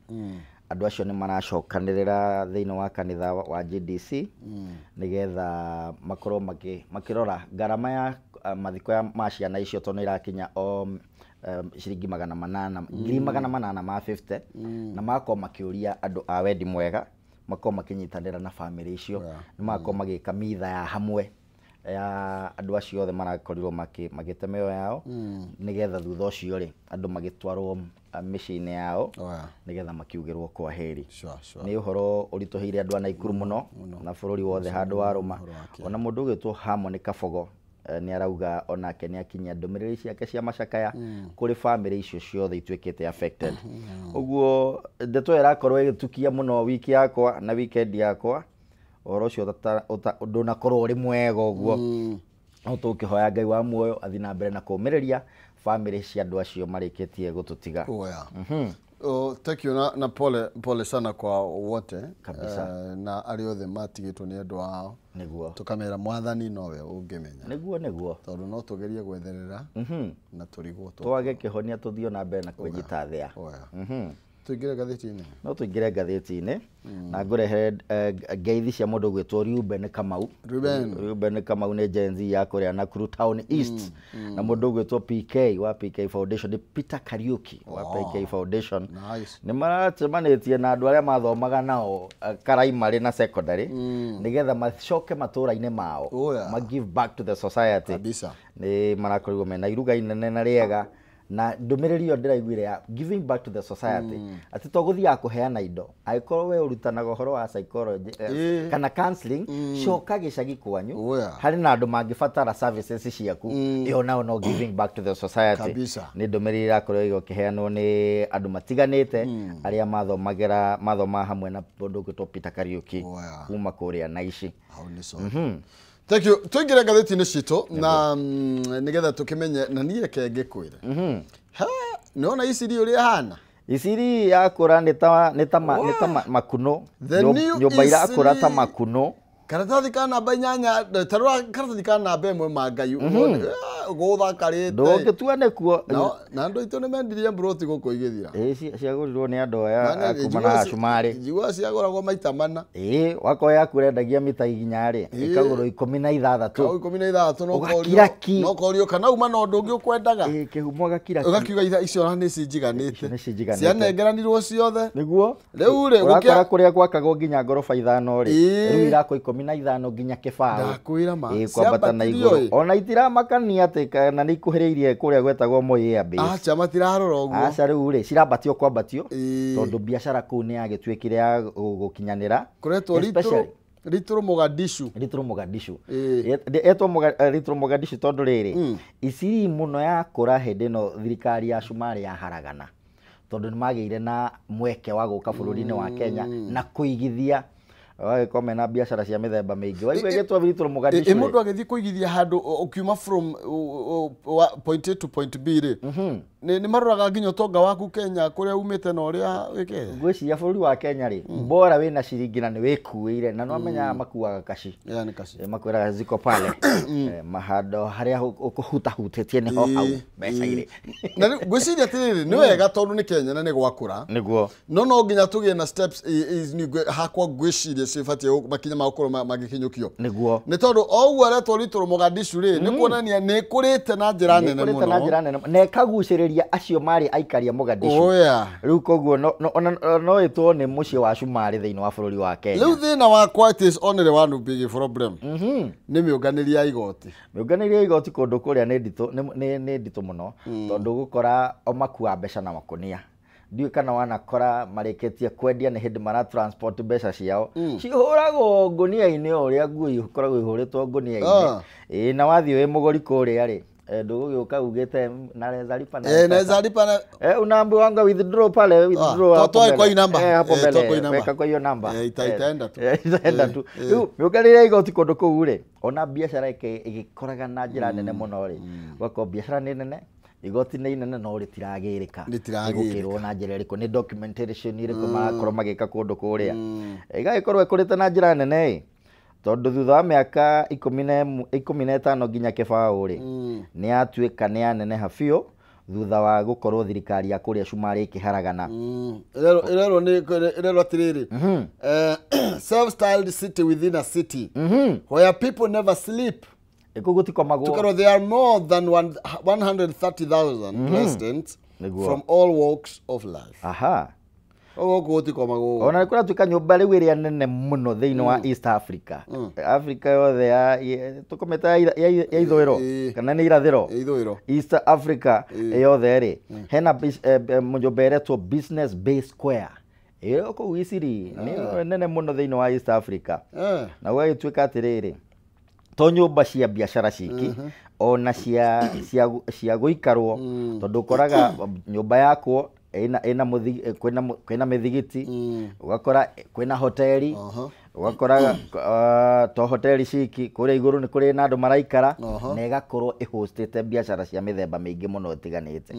S3: Andũ acio nĩ maracokanĩrĩra thĩinĩ wa kanitha wa GDC nĩgetha makorwo makĩrora ngarama ya mathiko ma ciana icio tondũ nĩ irakinya o ciringi 800 850 na magakorwo makĩũria andũ a wendi mwega makorwo makĩnyitanĩra na bamĩrĩ icio nĩ magakorwo magĩka mitha ya hamwe Ya andũ acio othe marakorirwo magĩte mĩoyo yao nĩgetha thutha ũcio rĩ andũ magĩtwarwo mĩciĩ-inĩ yao nĩgetha makiugĩrwo kwa heri. Nĩ ũhoro ũritũhĩire andũ a Naikuru mũno na bũrũri wothe handũ warũma. Ona mũndũ ũgĩtwo Harmony Kabogo nĩ arauga onake nĩ akinyia ndũmĩrĩri ciake cia macakaya kũrĩ famĩlĩ icio ciothe ituĩkĩte affected. Ũguo ndeto ĩyo ĩrakorwo ĩgĩtukia mũno wiki yakwa na weekend yakwa. Ũhoro ũcio ndũnakorwo ũrĩ mwega ũguo. No tũkĩhoya Ngai wa muoyo athiĩ na mbere na kũũmĩrĩria famĩlĩ cia andũ acio marĩkĩtie gũtũtiga.
S1: Thank you na pole pole sana kwa wote
S3: kabisa.
S1: Na arĩa othe matigĩtwo nĩ andũ ao.
S3: Nĩguo
S1: tũkamera mwathani nowe ũngĩmenya.
S3: Nĩguo
S1: tondũ no tũgerie gwetherera na tũrigwo
S3: twage kĩhonia tũthiĩ na mbere na kwĩnyita thĩa.
S1: Tuingire ngathĩti-inĩ.
S3: No tuingire ngathĩti-inĩ na ngũrehere ngeithi cia mũndũ ũgwĩtwo Reuben Kamau. Reuben Kamau nĩ Gen Z ya kũrĩa Nakuru Town East. Na mũndũ ũgwĩtwo PK wa PK Foundation, nĩ Peter Kariuki wa PK Foundation. Nĩ maracemanĩtie na andũ arĩa mathomaga nao primary na secondary nĩgetha macoke matũũra-inĩ mao, ma give back to the society.
S1: Kabisa.
S3: Nĩ marakorirwo mena iruga inene na rĩega na ndũmĩrĩri ĩyo ndĩraiguire ya giving back to the society atĩ to gũthiaga kũheana indo angĩkorwo we ũrutanaga ũhoro wa psychology kana counseling coka gĩcagi kwanyu harĩ na andũ mangĩbatara services ciaku ĩyo nao no giving back to the society. Nĩ ndũmĩrĩri ĩrakorwo ĩkĩheanwo nĩ andũ matiganĩte arĩa mathomagĩra mathomaga hamwe na mũndũ ũgwĩtwo Peter Kariuki kuma kũrĩa Naici.
S1: Thank you. Tuingire ngathĩti-inĩ citũ na nĩgetha tũkĩmenye na niĩ reke ngĩkwĩre. Ha, nĩwona Isiri ũrĩa ĩhana?
S3: Isiri yakũra nĩ ta makuno. Nyũmba irakũra ta makuno.
S1: Karatathi ka namba 8, tarora karatathi ka namba 1 ma Ngai gũthakarĩte.
S3: Ndũngĩtua nĩkuo.
S1: Na andũ aitũ nĩmendirie mburoti gũkũ igĩthira.
S3: Ĩĩ ciagũrirwo nĩ andũ aya kuma na Cumarĩ.
S1: Njiguaga ciagũragwo maita mana.
S3: Ĩĩ wakorwo yaku ũrendagia mita inya rĩ ĩkagũrwo 16.
S1: 16 no ũkorio kana uma na ũndũ ũngĩ ũkwendaga.
S3: Ĩĩ kĩhumo gakira.
S1: Ũgakiuga icio ona nĩ cinjiganĩte. Cianengeranirwo ciothe.
S3: Nĩguo.
S1: Rĩu rĩ
S3: ũgakora kũrĩa gwakagwo nginya ngoroba 5 rĩ rĩu irakwo 15 nginya kĩbaũ.
S1: Ndakwĩra ma.
S3: Kwambata na igũrũ. Ona itiramakania atĩ kana nĩ ikuhĩrĩirie kũrĩa gwetagwo Moi Air Base.
S1: Acha matirarora ũguo.
S3: Aca rĩu rĩ cirambatio kwambatio tondũ biacara kũu nĩ yagĩtuĩkire ya gũkinyanĩra.
S1: Kũretwo Little Mogadishu.
S3: Little Mogadishu. Etwo Little Mogadishu tondũ rĩrĩ Isiri mũno yakũra hĩndĩ ĩno thirikari ya Cumarĩ yaharagana tondũ nĩ magĩire na mweke wa gũka bũrũri-inĩ wa Kenya na kũigithia wagĩkorwo mena biacara cia mĩthemba mĩingĩ. Waigua ĩgĩtwo Little Mogadishu.
S1: Mũndũ agĩthiĩ kũigithia handũ ũkiuma from point A to point B rĩ nĩ maroraga nginya ũtonga waku Kenya kũrĩa umĩte na ũrĩa wĩkĩte.
S3: Ngwĩciria bũrũri wa Kenya rĩ bora wĩna ciringi na nĩ wĩkuĩire na nĩwamenyaga makuaga kaci.
S1: Nĩ kaci.
S3: Makwĩraga ziko pale mahando harĩa ũkũhutahutĩtie nĩho hau mbeca irĩ.
S1: Na rĩu ngwĩciria atĩrĩrĩ nĩ wega tondũ nĩ Kenya na nĩ gwakũra.
S3: Nĩguo.
S1: No nginya tũgĩe na steps hakwa ngwĩciria cibatiĩ makinya ma gũkorwo magĩkinyũkio.
S3: Nĩguo.
S1: Nĩ tondũ o ũguo aretwo Little Mogadishu rĩ nĩ kuonania nĩ ĩkũrĩte na njĩra nene mũno.
S3: Nĩ ĩkũrĩte na njĩra nene na ĩkagucĩrĩria acio marĩ aikari a Mogadishu. Rĩu koguo no ĩtwo nĩ mũciĩ wa Cumarĩ thĩinĩ wa bũrũri wa Kenya.
S1: Rĩu thĩna wakwa it is only one big problem. Nĩ mĩũnganĩrie ya igoti.
S3: Mĩũnganĩrie ya igoti kũndũ kũrĩa nĩ nditũ mũno tondũ gũkora o makua mbeca na makũnia. Ndiũĩ kana wanakora marĩkĩtie kwendia nĩ hĩndĩ mara transport mbeca ciao cihũragwo ngũnia-inĩ o ũrĩa nguo ikoragwo ihũrĩtwo ngũnia-inĩ. Ĩĩ na wathiĩ wĩ mũgũri kũrĩa rĩ ndũgũgĩũka ugĩte naweza lipa na
S1: naweza lipa na
S3: unaambiwanga withdraw pale withdraw
S1: hapo kwa hiyo namba
S3: hapo mbele weka kwa hiyo namba
S1: itaenda tu
S3: itaenda tu. Rĩu mĩũnganĩrie ya igoti kũndũ kũu rĩ ona biacara ĩgĩkoraga na njĩra nene mũno rĩ ũgakorwo biacara nĩ nene igoti nĩ inene no rĩtiragĩrĩka. Gũkĩrwo na njĩra ĩrĩkũ nĩ documentation ĩrĩkũ marakorwo magĩka kũndũ kũrĩa ĩgagĩkorwo ĩkũrĩte na njĩra nene tondũ thutha wa mĩaka 15 nginya kĩbaũ rĩ nĩ yatuĩka nĩ yaneneha biũ thutha wa gũkorwo thirikari ya kũrĩa Cumarĩ ĩkĩharagana.
S1: Ĩrerwo nĩ ĩrerwo atĩrĩrĩ self-styled city within a city where people never sleep.
S3: Tukarwo
S1: there are more than 130,000 residents from all walks of life.
S3: Aha.
S1: Gũkũ gũtikomagwo.
S3: Ona nĩ kũratuĩka nyũmba rĩu ĩrĩa nene mũno thĩinĩ wa East Africa. Africa yothe ya tũkũmĩta ya ithũĩro kana nĩ irathĩro?
S1: Ithũĩro.
S3: East Africa yothe rĩ, hena nyũmba ĩretwo Business Bay Square. Ĩyo kũu Isiri nĩ nene mũno thĩinĩ wa East Africa. Na gũgagĩtuĩka atĩrĩrĩ, to nyũmba cia biacara ciki ona cia cia gũikarwo, tondũ ũkoraga nyũmba yakwo ĩna kwĩna mĩthigiti, ũgakora kwĩna hoteli, ũgakora to hoteli ciki kũrĩa igũrũ nĩ kũrĩ na andũ maraikara, na ĩgakorwo ĩhostĩte biacara cia mĩthemba mĩingĩ mũno ĩtiganĩte.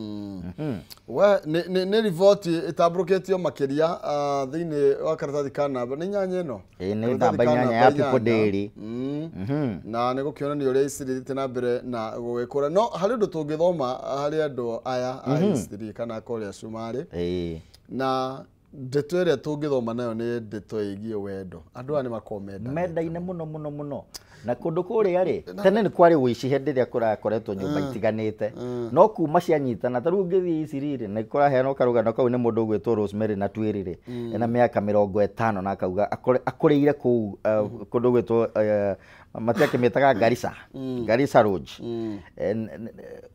S1: We nĩ riboti ĩtambũrũkĩtio makĩria thĩinĩ wa karatathi ka namba nĩ inyanya ĩno?
S3: Nĩ namba inyanya ya People Daily.
S1: Na nĩ gũkĩonania ũrĩa Isiri ĩthiĩte na mbere na gũgĩkũra. No harĩ ũndũ tũngĩthoma harĩ andũ aya a Isiri kana kũrĩa Cumarĩ. Na ndeto ĩrĩa tũngĩthoma nayo nĩ ndeto ĩgiĩ wendo. Andũ aya nĩ makoragwo mendanĩte
S3: mendaine mũno mũno mũno. Na kũndũ kũrĩa rĩ, tene nĩ kwarĩ ũici hĩndĩ ĩrĩa kũrakoretwo nyũmba itiganĩte, no kuma cianyitana ta rĩu ũngĩthiĩ Isiri rĩ, nĩ kũraheanwo karũgano kau nĩ mũndũ ũgwĩtwo Rosemary na Twĩrĩ rĩ, ena mĩaka 50 na akauga akũrĩire kũu kũndũ gwĩtwo matiakĩmĩtaga Garissa, Garissa Lodge.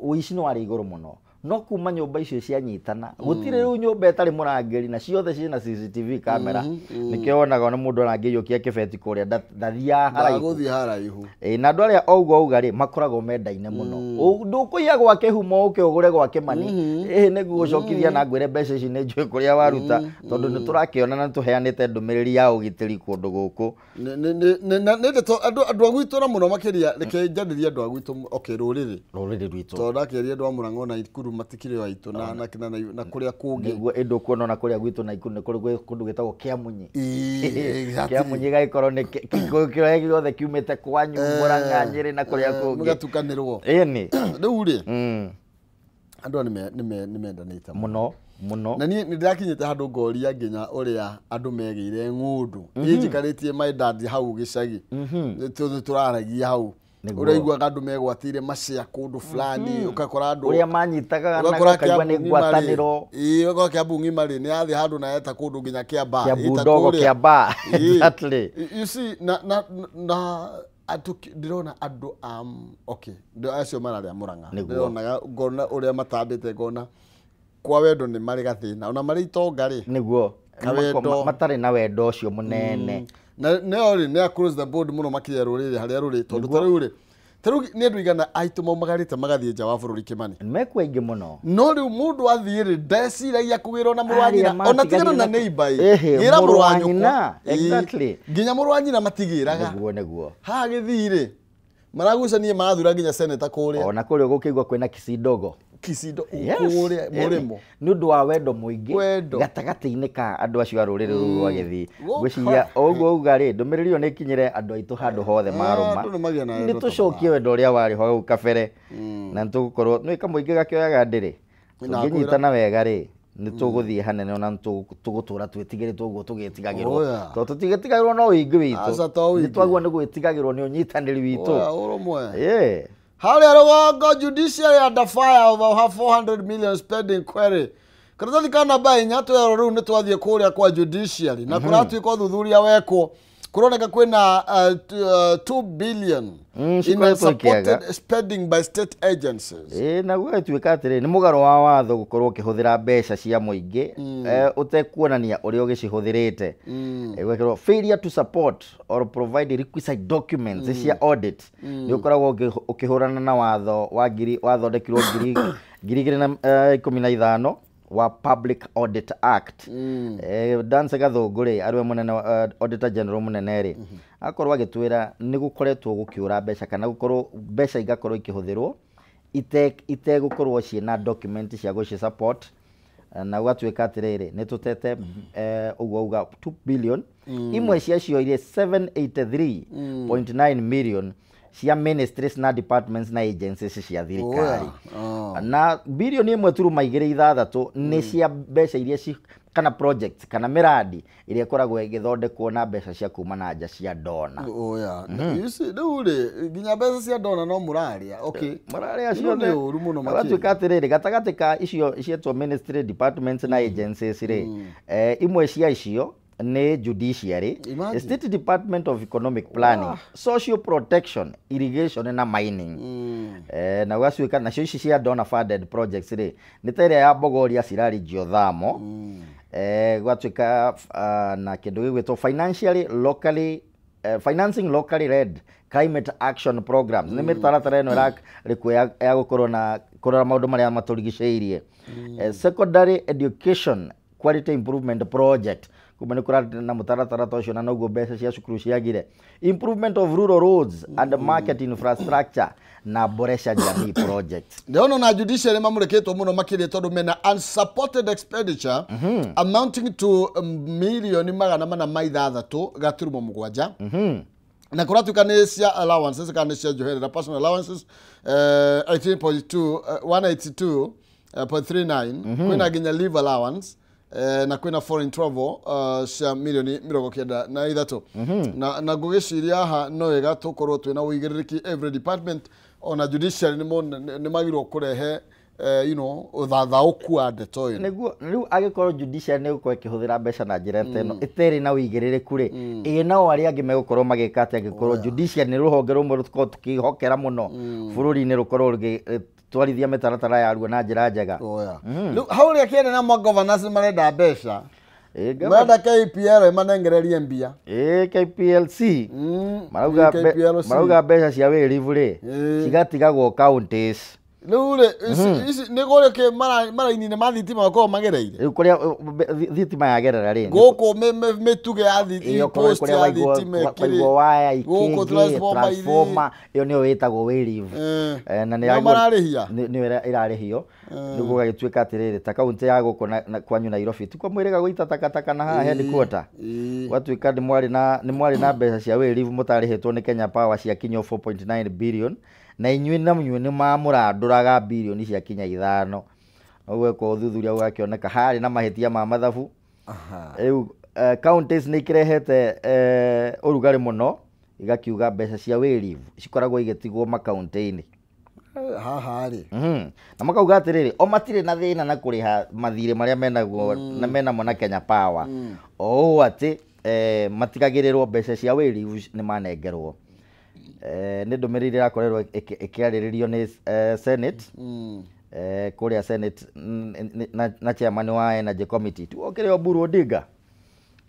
S3: Ũici nĩ warĩ igũrũ mũno. No kuma nyũmba icio cianyitana gũtirĩ rĩu nyũmba ĩtarĩ mũrangĩri na ciothe ciĩna CCTV camera, nĩkĩo wonaga ona mũndũ arangĩiyũkia kĩbeti kũrĩa ndathiaga haraihu.
S1: Ndagũthiĩ haraihu.
S3: Na andũ arĩa o ũguo auga rĩ, makoragwo mendaine mũno. Ndũkũiya gwa kĩhumo ũke ũgũre gwa kĩmani, ĩhĩ nĩ ngũgũcokithia na ngwĩre mbeca ici nĩ njũĩ kũrĩa waruta, tondũ nĩ tũrakĩona na nĩ tũheanĩte ndũmĩrĩri ya ũgitĩri kũndũ gũkũ.
S1: Nĩ ndeto andũ a gwitũ na mũno makĩria, reke njarĩrie andũ a gwitũ, okay, rũrĩrĩ
S3: Rũrĩrĩ rwitũ.
S1: Tondũ ndakĩaria andũ a Mũrang'a na Ikuru matikĩrĩ o aitũ na kũrĩa kũngĩ.
S3: Nĩguo ĩndũ kuona ona kũrĩa gwitũ na Ikuru nĩ kũrĩ kũndũ gwĩtagwo Kĩamunyi. Kĩamunyi gagĩkorwo nĩ Gĩkũyũ kĩrĩa gĩothe kiumĩte kwanyu Mũrang'a, Nyĩrĩ na kũrĩa kũngĩ.
S1: Mũgatukanĩrwo.
S3: Ĩni.
S1: Rĩu rĩ, andũ aya nĩ mendanĩte
S3: mũno mũno.
S1: Na niĩ nĩ ndĩrakinyĩte handũ ngoria nginya ũrĩa andũ megĩire ng'ũndũ. Niĩ njikarĩtie my dad hau gĩcagi, nĩ tũraragia hau, ũraiguaga andũ megwatĩire macĩa kũndũ fulani, ũgakora andũ
S3: ũrĩa manyitaga na ũkaigua nĩ ngwatanĩro.
S1: Ĩĩ, ũgakora Kĩambu ng'ima rĩ, nĩ yathiĩ handũ na yeta kũndũ nginya Kĩambaa.
S3: Kĩambu ndogo, Kĩambaa. Exactly.
S1: You see, na andũ ndĩrona andũ okay, acio mararĩa Mũrang'a, ndĩronaga ngona ũrĩa matambĩte, ngona kwa wendo nĩ marĩ gathĩna ona marĩ itonga rĩ.
S3: Nĩguo matarĩ na wendo ũcio mũnene.
S1: Na nĩo rĩ, nĩ across the board mũno makĩria rũrĩrĩ harĩa rũrĩ, tondũ ta rĩu rĩ, ta rĩu nĩ andũ igana aitũ maumagarĩte magathiĩ nja wa bũrũri Kĩmani.
S3: Mekuo aingĩ mũno.
S1: No rĩu mũndũ athiĩ rĩ, ndeciragia kũgĩra ona mũrũ wa nyina, ona tigana na neighbor ĩ, gĩra mũrũ wa nyũkwa.
S3: Exactly.
S1: Nginya mũrũ wa nyina matigĩraga.
S3: Nĩguo nĩguo.
S1: Haha gĩthii rĩ, maragucania marathura nginya seneta kũrĩa.
S3: Ona kũrĩa ũgũkĩigua kwĩna Kisindogo.
S1: Kisindo kũrĩa mũrĩmo.
S3: Nĩ ũndũ wa wendo mũingĩ gatagatĩ-inĩ ka andũ acio a rũrĩrĩ rũu rwa Gĩthii. Ngwĩciria ũguo auga rĩ, ndũmĩrĩri ĩyo nĩ ĩkinyĩre andũ aitũ handũ hothe marũma. Nĩ tũcokie wendo ũrĩa warĩ ho hau kabere. Na nĩ tũgũkorwo nĩ kamũingĩ gakĩoyaga ndĩrĩ. Tũngĩnyitana wega rĩ, nĩ tũgũthiĩ hanene ona nĩ tũgũtũra twĩtigĩrĩtwo ũguo tũgĩtigagĩrwo. Tondũ tũtigĩtigagĩrwo no ũingĩ witũ. Nĩ twagua nĩ gwĩtigagĩrwo nĩ ũnyitanĩri witũ.
S1: Ũrũmwe. Harĩa rũgongo judiciary under fire over 400 million spending query. Karatathi ka namba inya twerwo rĩu nĩ twathiĩ kũrĩa kwa judiciary na kũratuĩka ũthuthuria wekwo kũroneka kwĩna 2 billion in unsupported spending by state agencies.
S3: Na gũgatuĩka atĩrĩ nĩ mũgarũ wa watho gũkorwo ũkĩhũthĩra mbeca cia mũingĩ ũtekuonania ũrĩa ũgĩcihũthĩrĩte. Gwekĩrwo failure to support or provide requisite documents cia audit nĩ ũkoragwo ũkĩhũrana na watho wa ngiri wathondekirwo 2015 wa Public Audit Act. Dance Gathũngũ rĩ, arĩ we mũnene Auditor General mũnene rĩ, akorwo agĩtwĩra nĩ gũkoretwo gũkĩũra mbeca kana gũkorwo mbeca igakorwo ikĩhũthĩrwo itegũkorwo ciĩna document cia gũci support, na gũgatuĩka atĩrĩrĩ nĩ tũtete ũguo auga 2 billion imwe ciacio iria 783.9 million cia ministries na departments na agencies cia thirikari. Na bilioni 1.26 nĩ cia mbeca iria kana projects kana miradi iria ikoragwo igithondekwo na mbeca cia kuma na nja cia dona.
S1: Oh yeah. You see rĩu rĩ nginya mbeca cia dona no mũraria. Okay.
S3: Mũraria ciothe.
S1: Nĩ ũru mũno makĩria.
S3: Gwatuĩka atĩrĩrĩ gatagatĩ ka icio cietwo ministry departments na agencies rĩ, imwe cia icio nĩ judiciary,
S1: Imagine.
S3: State Department of Economic Planning, Social Protection, Irrigation na Mining. Na gwatuĩka nacio ici cia donor funded projects rĩ nĩ ta ĩrĩa ya Bogoria Sirari Geothermal. Gwatuĩka na kĩndũ gĩgwĩtwo financially locally financing locally led climate action programs. Nĩ mĩtaratara ĩno ĩrarĩkuo ya gũkorwo na kũrora maũndũ marĩa matũrigicĩirie. Secondary education quality improvement project kuma nĩ kũrarĩ na mũtaratara ta ũcio na noguo mbeca cia cukuru ciagire. Improvement of rural roads and market infrastructure na Boresha Jamii project.
S1: Ndĩrona na judiciary mamũrĩkĩtwo mũno makĩria tondũ mena unsupported expenditure amounting to milioni 406.7. Na kũratuĩka nĩ cia allowances kana nĩ cia njoherera personal allowances 18.2 182.39 kwĩna nginya leave allowance na kwĩna foreign travel cia milioni 93. Na ngũgĩciria haha no wega tũkorwo twĩna ũigĩrĩrĩki every department ona judiciary nĩ magĩrĩirwo kũrehe you know ũthathaũku wa ndeto ĩno.
S3: Nĩguo rĩu angĩkorwo judiciary nĩ gũkorwo ĩkĩhũthĩra mbeca na njĩra ta ĩno ĩtarĩ na ũigĩrĩrĩku rĩ, ĩ nao arĩa angĩ megũkorwo magĩka atĩa angĩkorwo judiciary nĩ rũhonge rũmwe rũkorwo tũkĩhokera mũno bũrũri-inĩ rũkorwo rũgĩtwarithia mĩtaratara yaruo na njĩra njega.
S1: Rĩu hau ũrĩa kĩene na magovernors nĩ marenda mbeca. Marenda KPL ĩmanengererie mbia.
S3: KPLC marauga mbeca cia wĩrivu rĩ cigatigagwo counties.
S1: Rĩu rĩ ici nĩ kũrĩa kĩ maraini-inĩ ma thitima makoragwo magereire.
S3: Rĩu kũrĩa thitima yagerera rĩ
S1: gũkũ mĩtugĩ ya thitima post ya thitima
S3: ĩkĩrĩ waya ikĩngĩ transformer ĩyo nĩyo ĩtagwo wĩrivu. Na
S1: nĩ mararĩhia
S3: nĩyo ĩrarĩhio. Nĩguo gũgagĩtuĩka atĩrĩrĩ ta kaunti ya gũkũ kwanyu Nairobi ti kwa mwĩrĩga gũita takataka na haha headquarter. Gwatuĩka nĩ mwarĩ na mbeca cia wĩrivu mũtarĩhĩtwo nĩ Kenya Power cia kinya 4.9 billion na inyuĩ na inyuĩ nĩ mamũrandũraga bilioni cia kinya 5. Ũguo ũthuthuria ũgakĩoneka harĩ na mahĩtia ma mathabu. Rĩu counties nĩ ikĩrehete ũrugarĩ mũno igakiuga mbeca cia wĩrivu cikoragwo igĩtigwo makaunti-inĩ.
S1: Haha rĩ.
S3: Na makauga atĩrĩrĩ o matirĩ na thĩna na kũrĩha mathirĩ marĩa menaguo na menamo na Kenya Power. O ũũ atĩ matigagĩrĩrwo mbeca cia wĩrivu nĩ manengerwo. Nĩ ndũmĩrĩri ĩrakorirwo ĩkĩarĩrĩrio nĩ Senate kũrĩa Senate na chairman wa Energy Committee ti okĩrĩ Oburu Odinga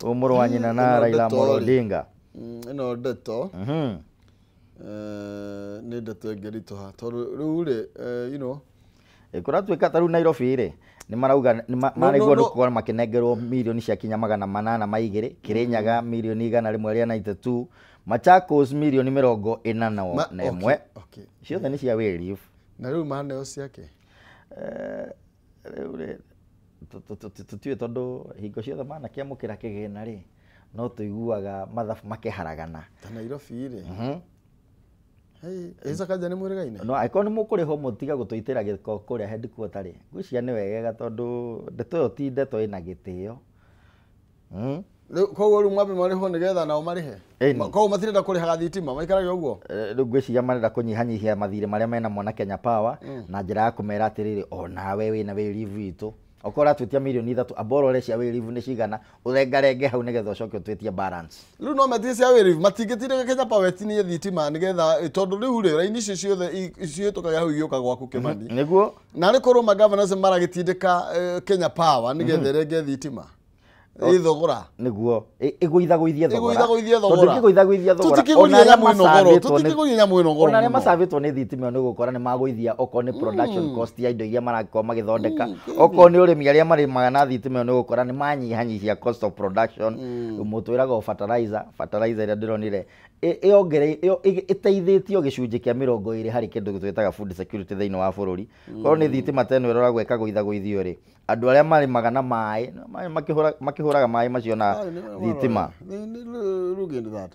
S3: mũrũ wa nyina na Raila Amolo Odinga.
S1: Ĩno ndeto nĩ ndeto ĩngĩritũha tondũ rĩu rĩ you know
S3: kũratuĩka ta rĩu Nairobi rĩ nĩ marauga maraigua nĩ gũkorwo makĩnengerwo milioni cia kinya 802, Kirinyaga milioni 192, Machakos milioni 41. Ciothe nĩ cia wĩrivu.
S1: Na rĩu maneo ciake
S3: rĩu rĩ tũtiũĩ tondũ hingo ciothe manakĩamũkĩra kĩgĩna rĩ no tũiguaga mathabu makĩharagana.
S1: Ta Nairobi rĩ Sakaja nĩ mwĩrĩgaine?
S3: No angĩkorwo nĩ mũkũrĩhwo mũtiga gũtũitĩra gĩko kũrĩa headquarter rĩ ngwĩciria nĩ wegega tondũ ndeto ĩyo ti ndeto ĩna gĩtĩo.
S1: Rĩu koguo rĩu mwambe marĩhwo nĩgetha nao marĩhe. Koguo matirenda kũrĩhaga thitima maikarage ũguo.
S3: Rĩu ngwĩciria marenda kũnyihanyihia mathirĩ marĩa menamo na Kenya Power na njĩra ya kũmera atĩrĩrĩ onawe wĩna wĩrivu witũ okorwo ũratwĩtia milioni 3 amborore cia wĩrivu nĩ cigana ũthengarenge hau nĩgetha ũcoke ũtwĩtie balance.
S1: Rĩu no metie cia wĩrivu matingĩtindĩka Kenya Power ĩtinie thitima nĩgetha tondũ rĩu rĩ raini icio ciothe cihĩtũkaga hau igĩũka gwaku Kĩmani.
S3: Nĩguo.
S1: Na nĩ korwo magovernors maragĩtindĩka Kenya Power nĩgetha ĩrenge thitima. Ithogora
S3: nĩguo ĩgũithagũithie thogora
S1: tondũ
S3: ĩgũithagũithie thogora
S1: tũtingĩgũithia nyamũ ĩno goro
S3: ona arĩa macabĩtwo nĩ thitima ĩyo nĩ ũgũkora nĩ magũithia okorwo nĩ production cost ya indo iria marakorwo magĩthondeka okorwo nĩ ũrĩmi arĩa marĩmaga na thitima ĩyo nĩ ũgũkora nĩ manyihanyihia cost of production. Mũtwĩraga fertilizer ĩrĩa ndĩronire ĩteithĩtio gĩcunjĩ kĩa 20 harĩ kĩndũ twĩtaga food security thĩinĩ wa bũrũri. Korwo nĩ thitima ta ĩno ĩroragwo ĩkagũithagũithio rĩ Andũ arĩa marĩmaga na maĩ makĩhũraga maĩ macio na thitima.
S1: Look into that.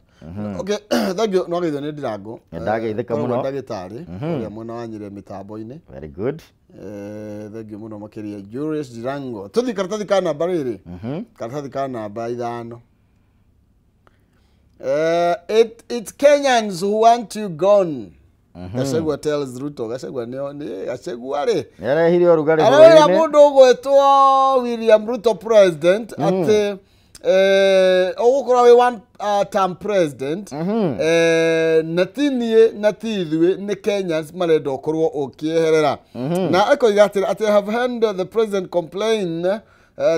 S1: Okay, thank you. No geithio nĩ Ndirango.
S3: Ndageithĩka mũno.
S1: Ndagĩtarĩ ũrĩa mwena wa Nyĩrĩ mĩtambo-inĩ.
S3: Very good.
S1: Thank you mũno makĩria Julius Ndirango. Tũthiĩ karatathi ka namba rĩrĩ. Karatathi ka namba 5. It's Kenyans who want you gone. Gachagua tells Ruto. Gachagua nĩ Gachagua rĩ.
S3: Nĩarehire ũrugarĩ
S1: bũrũri-inĩ. Arera mũndũ ũgwĩtwo William Ruto president atĩ ũgũkorwo wĩ one term president na ti niĩ na ti ithuĩ nĩ Kenyans marenda ũkorwo ũkĩeherera. Na akoiga atĩ I have heard the president complain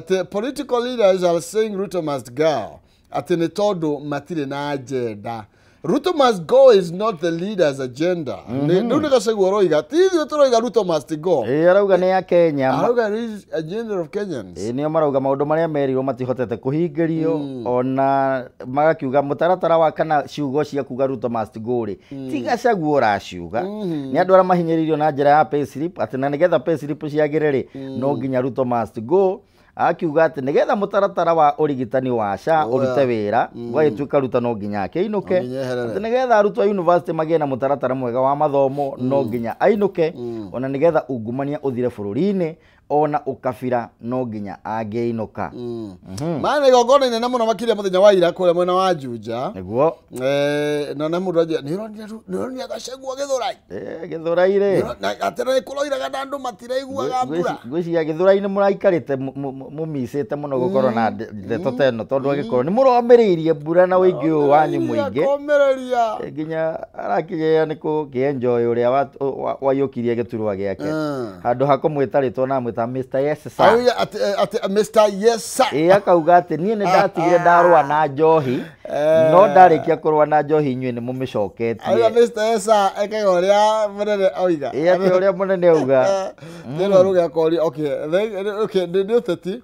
S1: the political leaders are saying Ruto must go. Atĩ nĩ tondũ matirĩ na agenda. Ruto must go is not the leader's agenda. Rĩu nĩ Gachagua ũroiga ti ithuĩ tũroiga Ruto must go.
S3: Ĩĩ arauga nĩ ya Kenya.
S1: Arauga is agenda of Kenyans.
S3: Ĩĩ nĩo marauga maũndũ marĩa merirwo matihotete kũhingĩrio ona magakiuga mũtaratara wa kana ciugo cia kuga Ruto must go rĩ ti Gachagua ũraciuga. Nĩ andũ arĩa mahinyĩrĩirio na njĩra ya payslip atĩ na nĩgetha payslip ciagĩre rĩ no nginya Ruto must go. Akiuga atĩ nĩgetha mũtaratara wa ũrigitani wa SHA ũrute wĩra gwagĩtuĩka Ruto no nginya akĩinũke, atĩ nĩgetha arutwo a university magĩe na mũtaratara mwega wa mathomo no nginya ainũke, ona nĩgetha ungumania ũthire bũrũri-inĩ ona ũkabira no nginya angĩinũka.
S1: Maana igongona inene mũno makĩria mũthenya wa ira kũrĩa mwena wa Juja.
S3: Nĩguo.
S1: Na na mũndũ anjĩra nĩ ũronire Gachagua Gĩthũrai.
S3: Gĩthũrai rĩ.
S1: Na atĩ nĩ kũroiraga na andũ matiraiguaga mbura.
S3: Ngwĩciria Gĩthũrai nĩ mũraikarĩte mũmicĩte mũno gũkorwo na ndeto ta ĩno tondũ angĩkorwo nĩ mũromĩrĩirie mbura na ũingĩ ũyũ wanyu mũingĩ.
S1: Komĩrĩria.
S3: Nginya arakigeria nĩ kũkĩenjoy ũrĩa waiyũkirie gĩturwa gĩake. Handũ ha kũmwĩta rĩtwa na amwĩta Mr. Yes Sir.
S1: Auga atĩ Mr. Yes Sir.
S3: Ĩĩ akauga atĩ niĩ nĩ ndatigire ndarũa na njohi no ndarĩkia kũrũa na njohi inyuĩ nĩ mũmĩcoketie.
S1: Auga Mr. Yes Sir ekaga ũrĩa mũnene oiga.
S3: Ĩĩ atĩ ũrĩa mũnene auga.
S1: Thĩna ruge akoria okay okay nĩ ũteti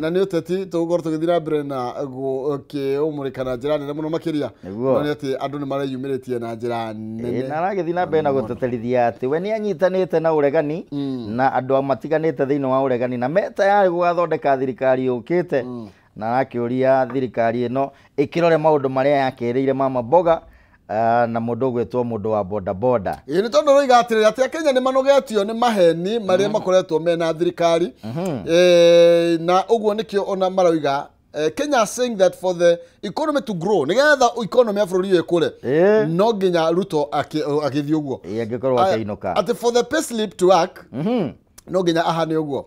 S1: na nĩ ũteti tũgũkorwo tũgĩthiĩ na mbere na gũkĩũmũrĩka na njĩra nene mũno makĩria. No nĩ atĩ andũ nĩ mareyumĩrĩtie na njĩra nene.
S3: Na aragĩthiĩ na mbere na gũteterithia atĩ we nĩ anyitanĩte na ũregani na andũ matiganĩte thĩinĩ wa ũregani na me tayari gũgathondeka thirikari yũkĩte na arakĩũria thirikari ĩno ĩkĩrore maũndũ marĩa yakĩrĩire mama mboga na mũndũ ũgwĩtwo mũndũ wa boda boda.
S1: Ĩĩ nĩ tondũ roiga atĩrĩrĩ atĩ Akenya nĩ manogetio nĩ maheni marĩa makoretwo mena thirikari na ũguo nĩkĩo ona maroiga Kenya saying that for the economy to grow nĩgetha economy ya bũrũri ĩkũre no nginya Ruto akĩthiĩ ũguo.
S3: Ĩĩ angĩkorwo akĩinũka.
S1: Atĩ for the payslip to work no nginya ahane ũguo.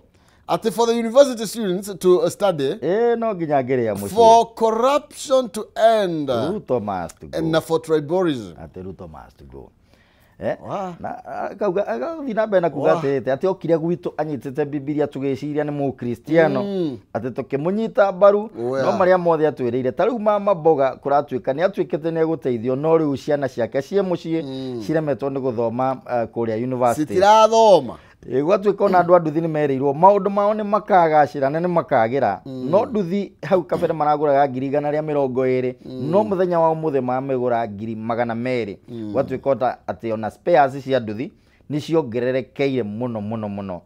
S1: Atĩ for the university students to study
S3: no nginya angĩrĩa mũciĩ.
S1: For corruption to end.
S3: Ruto must go.
S1: And for tribalism.
S3: Atĩ Ruto must go. Na akauga agathiĩ na mbere na kuga atĩrĩrĩ atĩ okire gwitũ anyitĩte Bibilia tũgĩciria nĩ mũkristiano atĩ tũkĩmũnyita mbaru no marĩa mothe atwĩrĩire ta rĩu mama mboga kũratuĩka nĩ atuĩkĩte nĩ egũteithio no rĩu ciana ciake ciĩ mũciĩ ciremetwo nĩ gũthoma kũrĩa university.
S1: Citirathoma.
S3: Gwatuĩka ona andũ a nduthi nĩ merĩirwo maũndũ mao nĩ makagacĩra na nĩ makagĩra no nduthi hau kabere maragũraga 120,000 no mũthenya wa ũmũthĩ mamĩgũra 200,000. Gwatuĩka ota atĩ ona spares cia nduthi nĩ ciongererekeire mũno mũno mũno.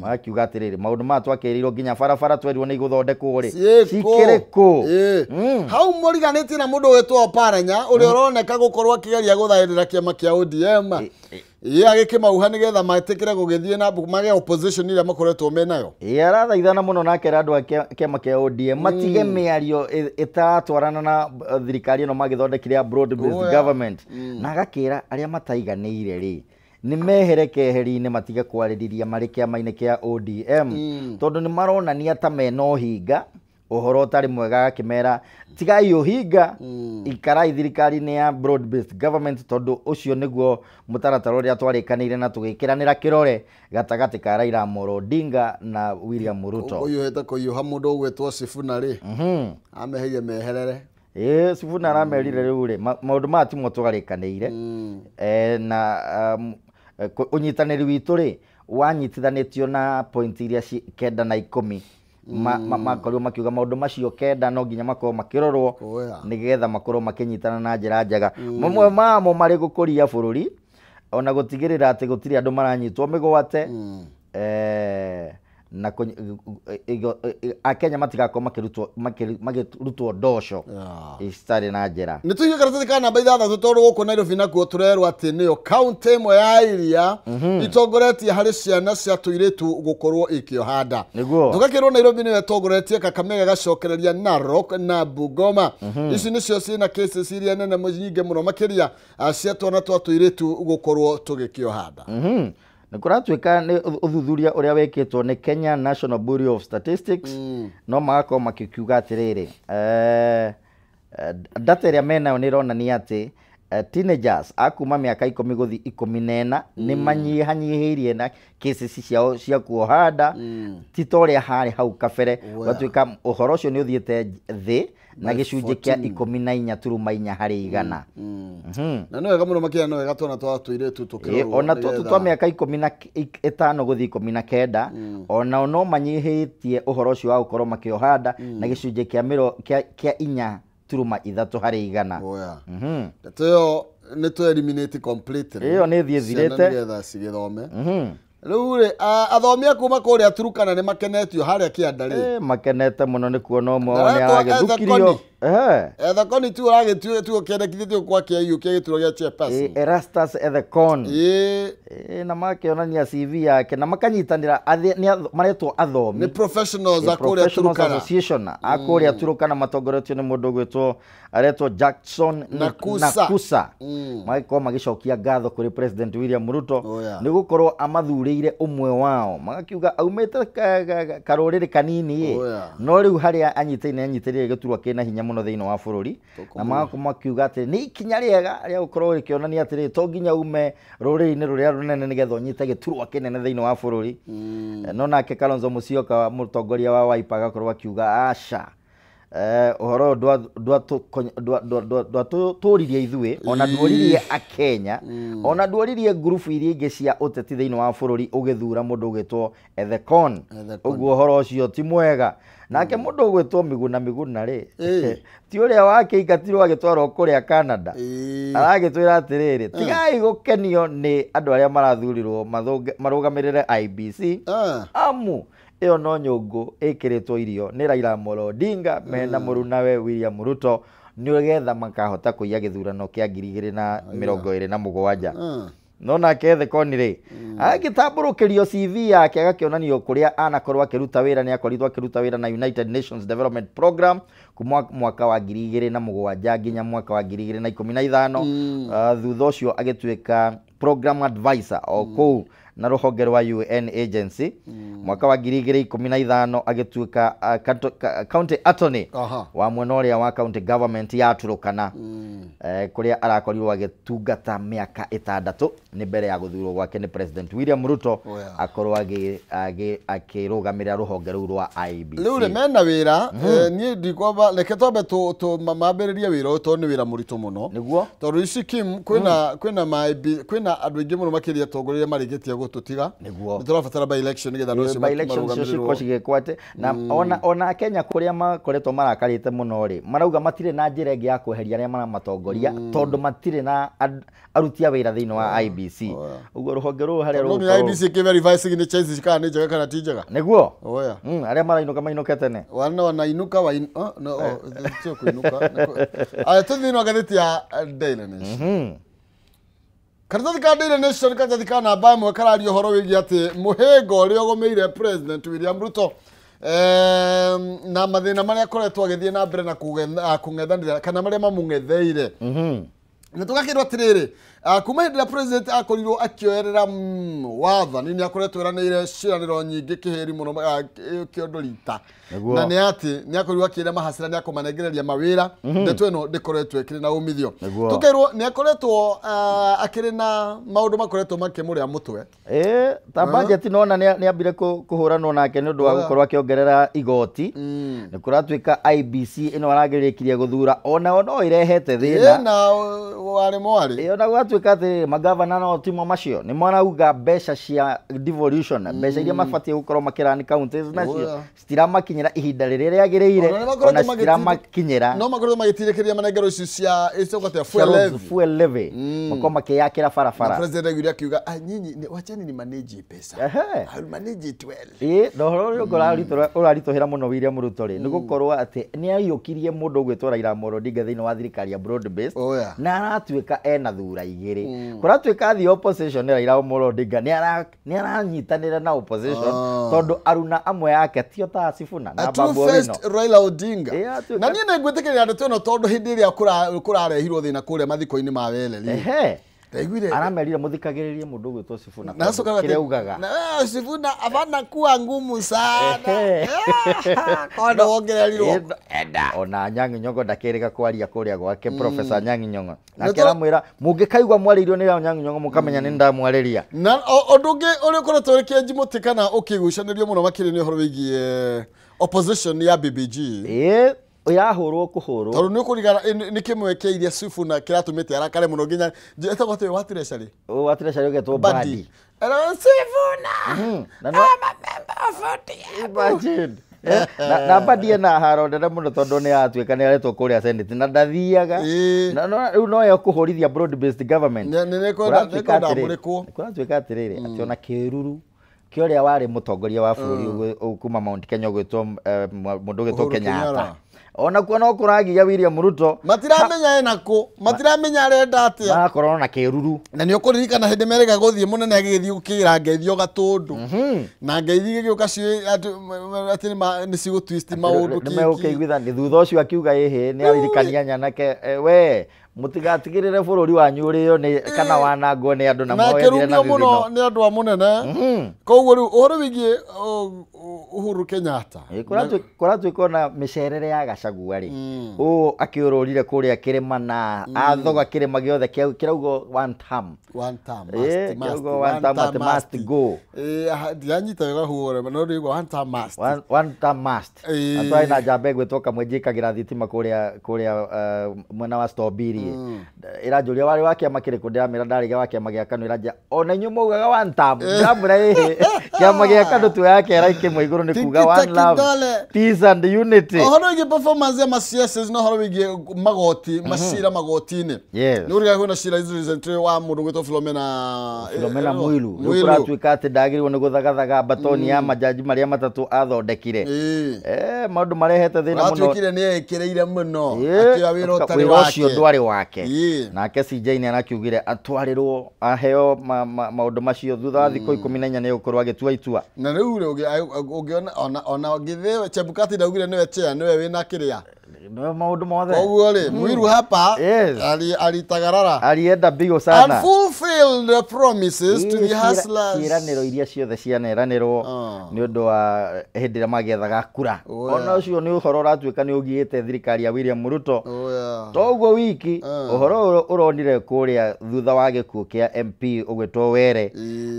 S3: Magakiuga atĩrĩrĩ maũndũ maya twakĩrĩirwo nginya barabara twerirwo nĩ igũthondekwo rĩ cikĩrĩ kũ?
S1: Hau mũriganĩtie na mũndũ wetwo Oparanya ũrĩa ũroneka gũkorwo akĩgeria gũthaĩrĩra kĩama kĩa ODM. Ĩĩ agĩkĩmauha nĩgetha metĩkĩre gũgĩthiĩ na mage opposition ĩrĩa makoretwo menayo.
S3: Ĩĩ arathaithana mũno na akera andũ a kĩama kĩa ODM matige mĩario ĩtaratwarana na thirikari ĩno magĩthondekire ya broad based government na agakĩra arĩa mataiganĩire rĩ nĩ mehere keheri-inĩ matige kwarĩrĩria marĩ kĩama-inĩ kĩa ODM tondũ nĩ maronania ta mena ũhinga ũhoro ũtarĩ mwega agakĩmera tigai ũhinga ikarai thirikari-inĩ ya broad based government tondũ ũcio nĩguo mũtaratara ũrĩa twarĩkanĩire na tũgĩkĩranĩra kĩrore gatagatĩ ka Raila Amolo Odinga na William Ruto.
S1: Ũyũhĩte kũhiũha mũndũ ũgwĩtwo Sifuna rĩ ameherie meherere.
S3: Ĩĩ Sifuna aramerire rĩu rĩ maũndũ maya timo twarĩkanĩire na ũnyitanĩri witũ rĩ wanyitithanĩtio na point iria 9 na 10 makorirwo makiuga maũndũ macio 9 no nginya makorwo makĩrorwo nĩgetha makorwo makĩnyitana na njĩra njega. Mamwe mamo marĩ gũkũria bũrũri ona gũtigĩrĩra atĩ gũtirĩ andũ maranyitwo mĩgwate na Akenya matigakorwo makĩrutwo ndoco citarĩ na njĩra.
S1: Nĩ tũige karatathi ka namba 6 tondũ gũkũ Nairobi nakuo tũrerwo atĩ nĩyo kaunti ĩmwe ya iria itongoretie harĩ ciana cia tũirĩtu gũkorwo ikĩoha nda. Tũgakĩrwo Nairobi nĩyo ĩtongoretie, Kakamega gacokereria Narok na Bungoma. Ici nĩcio ciĩna cases iria nene nyingĩ mũno makĩria cia twana twa tũirĩtu gũkorwo tũgĩkĩoha nda.
S3: Nĩ kũratuĩka nĩ ũthuthuria ũrĩa wĩkĩtwo nĩ Kenya National Bureau of Statistics no magakorwo makĩkiuga atĩrĩrĩ, data ĩrĩa menayo nĩ ĩronania atĩ teenagers a kuma mĩaka 10 gũthiĩ 14 nĩ manyihanyihĩirie na cases ciao cia kuoha nda ti ta ũrĩa harĩ hau kabere. Gũgatuĩka ũhoro ũcio nĩ ũthiĩte thĩ na gĩcunjĩ kĩa 14.4 harĩ igana.
S1: Na nĩ wega mũno makĩria, nĩ wega twana twa tũirĩtu tũkĩrorwo.
S3: Ona tũtũ twa mĩaka 15 gũthiĩ 19 onao no manyihĩtie ũhoro ũcio wa gũkorwo makĩoha nda na gĩcunjĩ kĩa 4.3 harĩ igana.
S1: Ndeto ĩyo nĩ tũ eliminate completely.
S3: Ĩyo nĩ thiĩ thirĩte
S1: nĩgetha cigĩthome. Rĩu rĩ, athomi a kuma kũrĩa Turkana nĩ makenetio harĩa kĩanda rĩ.
S3: Makenete mũno nĩ kuona ũmwe wao nĩ aragĩthukirio.
S1: Ethekoni tu ũragĩtuo kĩendekithĩtio kwa kĩaiũ kĩa gĩturwa gĩa chairperson.
S3: Erastus Ethekon. Na makĩonania CV yake na makanyitanĩra maretwo athomi.
S1: Nĩ professionals a kũrĩa Turkana.
S3: Association a kũrĩa Turkana matongoretio nĩ mũndũ ũgwĩtwo aretwo Jackson Nakusa. Magĩkorwo magĩcokia ngatho kũrĩ President William Ruto nĩ gũkorwo amathurĩire ũmwe wao, magakiuga aumĩte karũrĩrĩ kanini no rĩu harĩa anyitĩire anyitĩrĩire gĩturwa kĩna hinya mũno thĩinĩ wa bũrũri, na magakorwo makiuga atĩ nĩ ikinya rĩega rĩa gũkorwo rĩkĩonania atĩrĩrĩ, to nginya ume rũrĩrĩ-inĩ rũrĩa rũnene nĩgetha ũnyite gĩturwa kĩnene thĩinĩ wa bũrũri. No nake Kalonzo Musyoka mũtongoria wa Wiper agakorwo akiuga aca, ũhoro ndwatũririe ithuĩ, ona nduoririe Akenya, ona nduoririe ngurubu iria ingĩ cia ũteti thĩinĩ wa bũrũri ũgĩthura mũndũ ũgwĩtwo Ethekon. Ũguo ũhoro ũcio ti mwega. Nake mũndũ ũgwĩtwo Miguna Miguna rĩ, ti ũrĩa wakĩingatirwo agĩtwarwo kũrĩa Canada, aragĩtwĩra atĩrĩrĩ, tigai gũkenio nĩ andũ arĩa marathurirwo marũgamĩrĩre IEBC, amu ĩyo no nyũngũ ĩkĩrĩtwo irio nĩ Raila Amolo Odinga mena mũrunawe William Ruto nĩgetha makahota kũiya gĩthurano kĩa 2027. No nake Ethekon rĩ, agĩtambũrũkĩrio CV yake agakĩonanio kũrĩa anakorwo akĩruta wĩra, nĩ akorirwo akĩruta wĩra na United Nations Development Program kuma mwaka wa 2007 nginya mwaka wa 2015. Thutha ũcio agĩtuĩka program advisor o kũu na rũhonge rwa UN agency. Mwaka wa 2015 agĩtuĩka county attorney wa mwena ũrĩa wa county government ya Turkana, kũrĩa arakorirwo agĩtungata mĩaka 6 nĩ mbere ya gũthurwo gwake nĩ President William Ruto akorwo akĩrũgamĩrĩra rũhonge rũu rwa IEBC.
S1: Rĩu rĩ mena wĩra, niĩ ndikwamba reke twambe mambĩrĩrie wĩra ũyũ tondũ nĩ wĩra mũritũ mũno.
S3: Nĩguo
S1: tondũ ici Kim kwĩna kwĩna andũ aingĩ mũno makĩria atongoria marĩkĩtie gũtũtiga.
S3: Nĩguo
S1: nĩ tũrabatara by election nĩgetha andũ acio
S3: by election cio cikorwo cigĩkwo atĩ na ona Kenya kũrĩa makoretwo marakarĩte mũno rĩ, marauga matirĩ na njĩra ĩngĩ ya kweheria arĩa maramatongoria tondũ matirĩ na aruti a wĩra thĩinĩ wa IEBC. Ũguo rũhonge rũrũ harĩa
S1: rũgũkorwo IEBC ĩkĩ-verify signatures kana nĩ njega kana ti njega.
S3: Nĩguo arĩa marainũka mainũke tene.
S1: Wana wanainuka sio kuinuka. Aya, tũthiĩ thĩinĩ wa ngathĩti ya Daily Nation. Karatathi ka Daily Nation karatathi ka namba 1 kararia ũhoro wĩgiĩ atĩ mũhĩnga ũrĩa ũgũmĩire President William Ruto na mathĩna marĩa akoretwo agĩthiĩ na mbere na kũng'ethanĩra kana marĩa mamũng'etheire. Na tũgakĩrwo atĩrĩrĩ, kuma hĩndĩ ĩrĩa president akorirwo akĩoerera wathani nĩ akoretwo eranĩire ciĩranĩro nyingĩ kĩhĩri mũno kĩondo rita, na nĩ atĩ nĩ akorirwo akĩra mahacĩra nĩ akũmanengereria mawĩra. Ndeto ĩno ndĩkoretwo ĩkĩrĩ na umithio. Tũkerwo nĩ akoretwo akĩrĩ na maũndũ makoretwo makĩmũrĩa mũtwe.
S3: Ta budget nona nĩ ambire kũhũranwo nake nĩ ũndũ wa gũkorwo akĩongerera igoti. Nĩ kũratuĩka IEBC ĩno aragĩrĩkirie gũthura onao no ĩrehete thĩna.
S1: Na warĩ mwarĩ.
S3: Ĩyo na gwatuĩka atĩ magavana no timo macio nĩ marauga mbeca cia devolution, mbeca iria mabatiĩ gũkorwo makĩrani counties nacio citiramakinyĩra ihinda rĩrĩa rĩagĩrĩire, ona citiramakinyĩra.
S1: No makoretwo magĩtirĩkĩria manengero icio cia icogate fuel levy,
S3: fuel levy makorwo makĩyakĩra barabara.
S1: President augire akiuga nyinyi wachani ni manage pesa, I will manage it well.
S3: Ĩĩ na ũhoro ũrĩa ũraritũhĩra mũno William Ruto rĩ nĩ gũkorwo atĩ nĩ aiyũkirie mũndũ ũgwĩtwo Raila Amolo Odinga thĩinĩ wa thirikari ya broad based, na aratuĩka ena thura igĩrĩ. Kũratuĩka the opposition Raila Amolo Odinga nĩ aranyitanĩra na opposition tondũ aruna amwe yake tio ta Sifuna na Babu Owino.
S1: Raila Odinga na niĩ nĩ ngwĩtĩkĩria ndeto ĩno tondũ hĩndĩ ĩrĩa kũrarehirwo thĩna kũrĩa mathiko-inĩ ma Weleli
S3: aramerire muthikagiririe mundu gwitwo Sifuna kire ugaga
S1: na Sifuna abana kuwa ngumu sana kondo wongererirwo
S3: enda ona Anyang' Nyong'o ndakĩrĩga kwaria kũrĩa gwake Professor Anyang' Nyong'o nake aramwĩra mũngĩkaigua mwarĩirio nĩ Anyang' Nyong'o mũkamenya nĩ ndamwarĩria.
S1: Na ũndũ ũngĩ ũrĩa ũkoretwo ũrĩ kĩenji mũtĩ kana ũkĩgucanĩrio mũno makĩria nĩ ũhoro wĩgiĩ opposition ya BBG.
S3: Ĩĩ yahũrwo kũhũrwo
S1: tondũ nĩ ũkũrigana nĩ kĩmwe kĩa iria Sifuna kĩratũmĩte arakare mũno nginya etagwo atĩ wa treasury,
S3: wa treasury ũgetwo Badi
S1: Sifuna I'm a member of ODM.
S3: Imagine na Badi ena haro nene mũno tondũ nĩ atuĩka nĩ aretwo kũrĩa Senate na ndathiaga rĩu no yo kũhũrithia broad based government. Kũratuĩka atĩrĩrĩ atĩ ona kĩruru kĩũrĩa warĩ mũtongoria wa bũrũri kuma Mount Kenya ũgwĩtwo mũndũ ũgwĩtwo Kenyatta ona kuo no kũragia William Ruto
S1: matiramenya ena kũ, matiramenya arenda atĩa,
S3: marakorwo na kĩruru.
S1: Na nĩ ũkũririkana hĩndĩ merĩga gũthiĩ mũnene agĩgĩthiĩ gũkĩra ngeithio Gatũndũ na ngeithi gĩgĩũka atĩ nĩ cigũ twist maũndũ
S3: kĩki nĩmegũkĩiguithania. Thutha ũcio akiuga ĩhĩ nĩ aririkania nyanake we mũtigatigĩrĩre bũrũri wanyu ũrĩo nĩ kana wanangwo nĩ andũ na moyethire na
S1: mũno nĩ andũ a mũnene. Koguo rĩu ũhoro wĩgiĩ Uhuru Kenyatta
S3: kũratuĩka ona mĩcerere ya Gachagua rĩ ũũ akĩũrũrire kũrĩa kĩrĩma na athoga kĩrĩma gĩothe kĩraugwo one term,
S1: one term
S3: one term at must go.
S1: Ndiranyita wega huo no rĩu one term must,
S3: one term must. Atwaĩ na njamba ĩgwĩtwo Kamwe njĩkagĩra thitima kũrĩa mwena wa Stobiri ĩranjũria warĩ wa kĩama kĩrĩkũ, ndĩramĩra ndarĩ wa kĩama gĩa KANU, ĩranjia ona inyuĩ maugaga one term, ndĩramwĩra ĩhĩ kĩama gĩa KANU tuoya kĩera kĩmwe igũrũ nĩ kuga one love, peace and unity.
S1: Ũhoro wĩgiĩ performance ya ma-CSs na ũhoro wĩgiĩ magoti macira magoti-inĩ nĩ ũrĩa kwĩna cira recently wa mũndũ gwĩtwo Philomena
S3: Mwilu rĩu kũratuĩka atĩ ndagĩrĩirwo nĩ gũthagathaga batoni ya majaji marĩa matatũ athondekire. Maũndũ marehete thĩna mũno,
S1: atuĩkire nĩ ekĩrĩire mũno akĩoya wĩra ũtarĩ wake,
S3: ũcio ndwarĩ wake. Nake CJ nĩ arakiugire atwarĩrwo aheo maũndũ macio thutha wa thikũ 14 nĩ gũkorwo agĩtua itua.
S1: Na rĩu rĩ ũngĩona ona githĩ Chebukati ndaugire nĩwe chair nĩwe wĩna kĩrĩa
S3: maũndũ mothe.
S1: Koguo rĩ Mwiru hapa alitagarara
S3: alienda bigo sana
S1: and fulfilled the promises to the hustlers.
S3: Ciĩranĩro iria ciothe cianeranĩrwo nĩ ũndũ wa hĩndĩ ĩrĩa magĩethaga kura. Ona ũcio nĩ ũhoro ũratuĩka nĩ ũgiĩte thirikari ya William Ruto. To ũguo wiki ũhoro ũronire kũrĩa thutha wa gĩkuũ kĩa MP ũgwĩtwo Were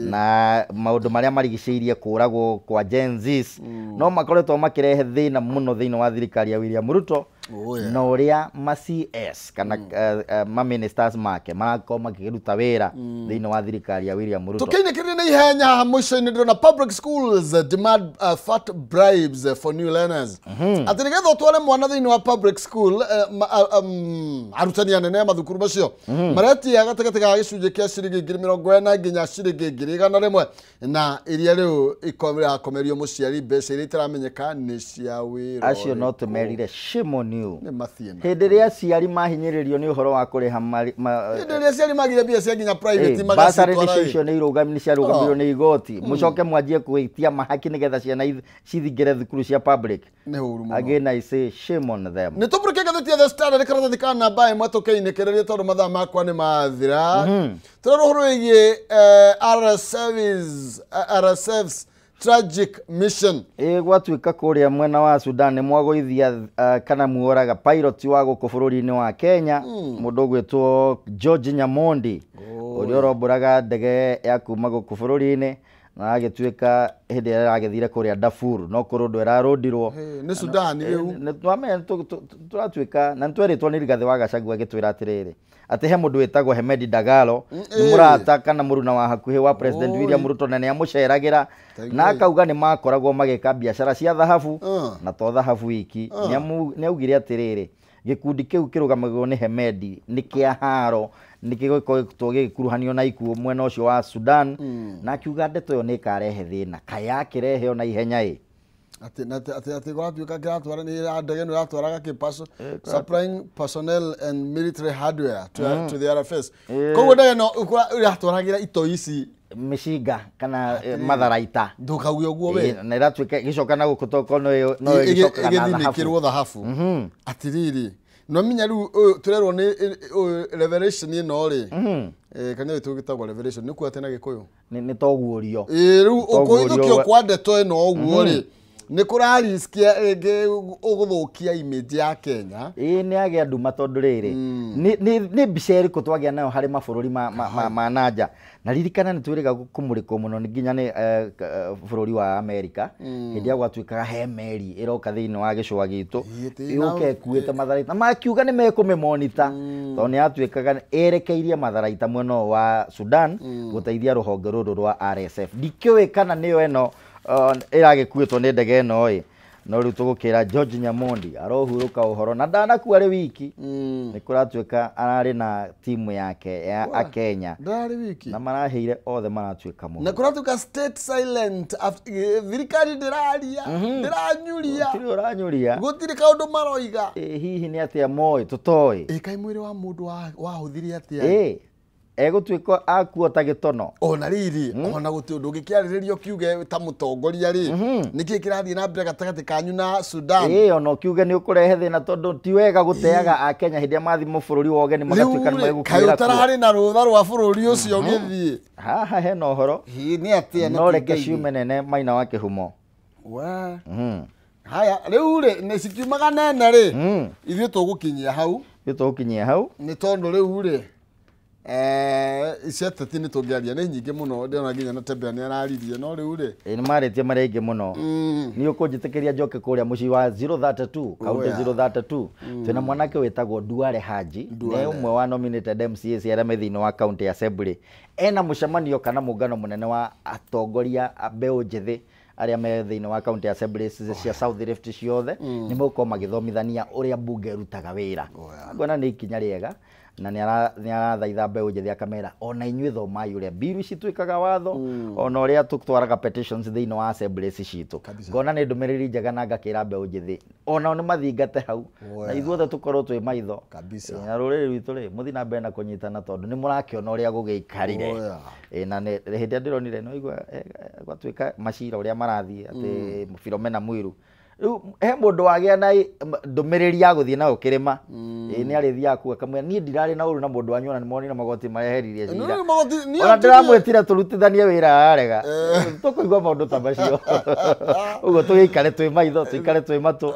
S3: na maũndũ marĩa marigicĩirie kũragwo kwa Gen Zs no makoretwo makĩrehe thĩna mũno thĩinĩ wa thirikari ya William Ruto. Na ũrĩa ma CS kana ma ministers make marakorwo makĩruta wĩra thĩinĩ wa thirikari ya William Ruto.
S1: Tũkĩinĩkĩrĩria na ihenya haha mũico-inĩ ndĩrona public schools demand fat bribes for new learners. Atĩ nĩgetha ũtware mwana thĩinĩ wa public school arutani anene a mathukuru macio maretia gatagatĩ ga gĩcunjĩ kĩa ciringi 40,000 nginya ciringi 100,000 na iria rĩu irakomerio mũciari mbeca iria itaramenyeka nĩ cia wĩra.
S3: Acio no tũmerire shame on you.
S1: Nĩ mathĩna.
S3: Hĩndĩ ĩrĩa aciari mahinyĩrĩrio nĩ ũhoro wa kũrĩha
S1: hĩndĩ ĩrĩa aciari magire mbia cia nginya private magacitwara
S3: icio nĩ ciarũgamirio nĩ igoti mũcoke mwanjie gwĩtia mahaki nĩgetha ciana cithingĩre thukuru cia public.
S1: Nĩ ũru mũno.
S3: Again I say shame on them.
S1: Nĩ tũmũrĩke ngathĩti ya The Standard karatathi ka namba ĩmwe tũkĩinĩkĩrĩria tondũ mathaa makwa nĩ mathira. Tũrona ũhoro wĩgiĩ RSF's tragic mission.
S3: Gwatuĩka kũrĩa mwena wa Sudan nĩ mwagũithia kana muoraga pilot wa gũkũ bũrũri-inĩ wa Kenya mũndũ ũgwĩtwo George Nyamondi ũrĩa ũrombũraga ndege ya kuma gũkũ bũrũri-inĩ Na agĩtuĩka hĩndĩ ĩrĩa aragĩthire kũrĩa Darfur no kũrũndwo ĩrarũndirwo.
S1: Nĩ Sudan rĩu.
S3: Nĩ tũratuĩka na nĩtwerĩtwo nĩ Rigathĩ wa Gachagua agĩtwĩra atĩrĩrĩ atĩ he mũndũ wĩtagwo Hemedi Dagalo nĩ mũrata kana mũruna wa hakuhĩ wa President William Ruto na nĩamũceragĩra na akauga nĩ makoragwo magĩka biacara cia thahabu na to thahabu iki. Nĩaugire atĩrĩrĩ gĩkundi kĩu kĩrũgamagĩrĩrwo nĩ Hemedi nĩ kĩa haro nĩ gĩgũkoretwo gĩgĩkuruhanio na ikuũ mwena ũcio wa Sudan na akiuga ndeto ĩyo nĩ ĩkarehe thĩna kayakĩrehe ona ihenya ĩ
S1: atĩ gwatuĩka kĩratwara nĩ ndege ĩno ĩratwaraga kĩ supplying personnel and military hardware to the RFS. Koguo ndege ĩno ĩratwaragĩra itoi ici
S3: mĩcinga kana matharaita
S1: ndũkauge ũguo we
S3: na ĩratuĩka ĩgĩcoka na gũkũ toko no ĩgĩcokaga na thahabu
S1: ĩgĩthinĩkĩrwo thahabu. Atĩrĩrĩ no minya rĩu tũrerwo nĩ revelation ĩno rĩ kana ĩtũ gĩtagwo revelation nĩ kuo atĩ na Gĩkũyũ
S3: nĩ toguũrio
S1: rĩu ũkũhithũkio kwa ndeto ĩno ũguo rĩ nĩ kũrariskia rĩngĩ ũgũthũkia image ya Kenya.
S3: Nĩ agĩa nduma tondũ rĩrĩ nĩ mbica ĩrĩkũ twagĩa nayo harĩ mabũrũri ma nanja na ririkana nĩ twĩrĩga kũmũrĩkwo mũno nginya nĩ bũrũri wa Amerika hĩndĩ ĩrĩa gwatuĩkaga he meri ĩroka thĩinĩ wa gĩcũa gitũ yũke ĩkuĩte matharaita makiuga nĩ mekũmĩmonita tondũ nĩ yatuĩkaga ĩrekeirie matharaita mwena wa Sudan gũteithia rũhonge rũrũ rwa RSF. Ndikĩũĩ kana nĩyo ĩno ĩragĩkuĩtwo nĩ ndege ĩno ĩ no rĩu tũgũkĩra George Nyamondi arohurũka ũhoro na ndanakua rĩ wiki nĩ kũratuĩka ararĩ na timu yake ya Akenya
S1: ndarĩ wiki
S3: na maraheire othe maratuĩka mũno
S1: na kũratuĩka state silent thirikari ndĩraria ndĩranyuria
S3: gũtirĩ ũranyuria
S1: gũtirĩ kaũndũ maroiga.
S3: Hihi nĩ atĩa moĩ tũtoĩ
S1: kaĩ mwĩrĩ wa mũndũ wahũthire atĩa
S3: egũtuĩka akuo ta gĩtono
S1: ona rĩrĩ ona gũtirĩ ũndũ ũngĩkĩarĩrĩrio kiuge ta mũtongoria rĩ nĩkĩĩ kĩrathiĩ na mbere gatagatĩ kanyu na Sudan
S3: ona ũkiuge nĩ ũkũrehe thĩna tondũ ti wega gũteaga Akenya hĩndĩ ĩrĩa mathiĩ bũrũri wa ũgeni magatuĩka nĩ megũkuĩra
S1: kaĩ ũtararĩ na rũtha rwa bũrũri ũcio ũgĩthiĩ
S3: haha hena ũhoro
S1: nĩ atĩa
S3: no reke ciume nene Maina wa Kĩhumo
S1: haya rĩu rĩ nĩ cikiumaga nene rĩ ithuĩ tũgũkinyia hau nĩ tondũ rĩu rĩ ici ateti nĩ tũngĩaria nĩ nyingĩ mũno ndĩrona nginya na Tembea nĩ araririe no rĩu rĩ
S3: nĩ marĩtie marĩa aingĩ mũno nĩ ũkũnjĩtĩkĩria njoke kũrĩa mũciĩ wa 032 kaunti 032 twĩna mwanake wĩtagwo Duale Haji nĩ ũmwe wa nominated MCAs arĩa me thĩinĩ wa county assembly ena mũcemanio kana mũngano mũnene wa atongoria a mbeũ njĩthĩ arĩa me thĩinĩ wa county assemblies cia South Rift ciothe nĩ megũkorwo magĩthomithania ũrĩa mbunge ĩrutaga wĩra ngona nĩ ikinya rĩega na nĩ arathaitha mbeũ njĩthĩ akamera ona inyuĩ thomai ũrĩa biru cituĩkaga watho ona ũrĩa tũtwaraga petitions thĩinĩ wa assemblies citũ ngona nĩ ndũmĩrĩri njega na ngakĩra mbeũ njĩthĩ onao nĩ mathingate hau na ithuothe tũkorwo twĩ maitho na rũrĩrĩ rwitũ rĩ mũthiĩ na mbere na kũnyitana tondũ nĩ mũrakĩona ũrĩa gũgĩikarire na hĩndĩ ĩrĩa ndĩronire no igua gwatuĩka macira ũrĩa marathiĩ atĩ Philomena Mwiru rĩu he mũndũ wagĩa na ndũmĩrĩri ya gũthiĩ nayo kĩrĩma nĩ arĩthiaga kuo akamwĩra niĩ ndirarĩ na ũru na mũndũ wanyu ona nĩ monire magoti mareheririe cira ona ndĩramwĩtire tũrutithanie wĩra ararega tũkũigua maũndũ ta macio ũguo tũgĩikare twĩ maitho tũikare twĩ matũ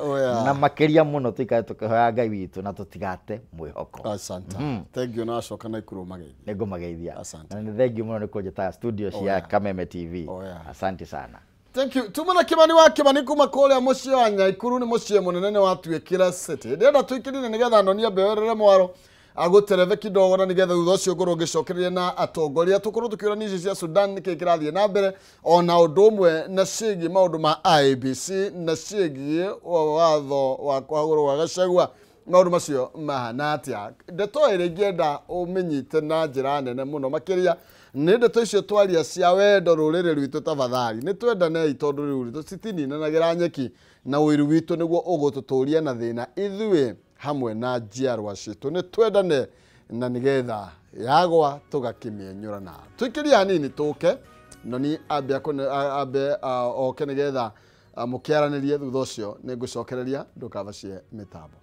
S3: na makĩria mũno tũikare tũkĩhoya Ngai witũ na tũtigate mwĩhoko.
S1: Asante. Thank you na acoka na ikuru mageithia.
S3: Nĩ ngũmageithia na nĩ thank you mũno nĩ kũnjĩta studio cia Kameme TV. Asante sana.
S1: Thank you. Tumana Kimani wa Kimani kuma kũrĩa mũciĩ wa Nyaikuru nĩ mũciĩ mũnene nĩ watuĩkĩra city. Ndĩrenda tũikĩrire nĩgetha nonia mbewerere mwaro agũtereve kidogo na nĩgetha thutha ũcio ngorwo ngĩcokereria na atongoria tũkorwo tũkĩũrania icio cia Sudan nĩkĩĩ kĩrathiĩ na mbere ona ũndũ ũmwe na ciĩgiĩ maũndũ ma IEBC na ciĩgiĩ watho wa kwagũrwo gwa Gachagua maũndũ macio mahana atĩa. Ndeto ĩrĩa ingĩenda ũmĩnyite na njĩra nene mũno makĩria nĩ ndeto icio twaria cia wendo rũrĩrĩ rwitũ tafadhali nĩ twendanei tondũ rĩu tũcitininanagĩra nyeki na ũiru witũ nĩguo ũgũtũtũria na thĩna ithuĩ hamwe na njiarwa citũ nĩ twendane na nĩgetha yagwa tũgakĩmĩenyũrana. Tũikĩrie hanini tũke noni ambe oke nĩgetha mũkĩaranĩrie thutha ũcio nĩ ngũcokereria ndũkabacie mĩtambo.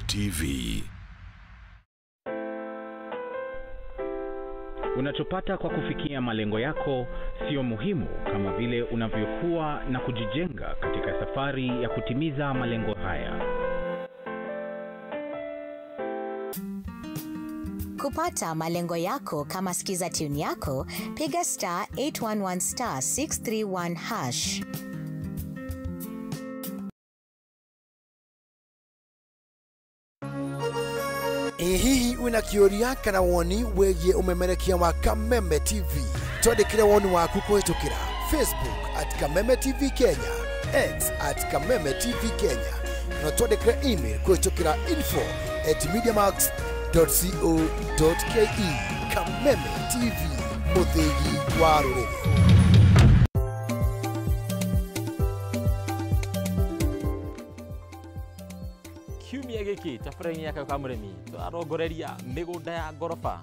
S4: TV. Unachopata kwa kufikia malengo yako sio muhimu kama vile unavyokuwa na kujijenga katika safari ya kutimiza malengo haya.
S5: Kupata malengo yako kama skiza tune yako, piga star 811 star 631 hash.
S6: Ĩ hihi wĩna kĩũria kana woni wĩgiĩ ũmemerekia wa Kameme TV? Twandĩkĩre woni waku kũhĩtũkĩra Facebook at Kameme TV Kenya, X at Kameme TV Kenya, na twandĩkĩre email kũhĩtũkĩra info@mediamax.co.ke. Kameme TV, mũthĩgi wa rũrĩrĩ.
S7: Kiumia gĩkĩ tabarĩra-inĩ ya Kayũ ka Mũrĩmi tũrarongoreria mĩgũnda ya ngoroba.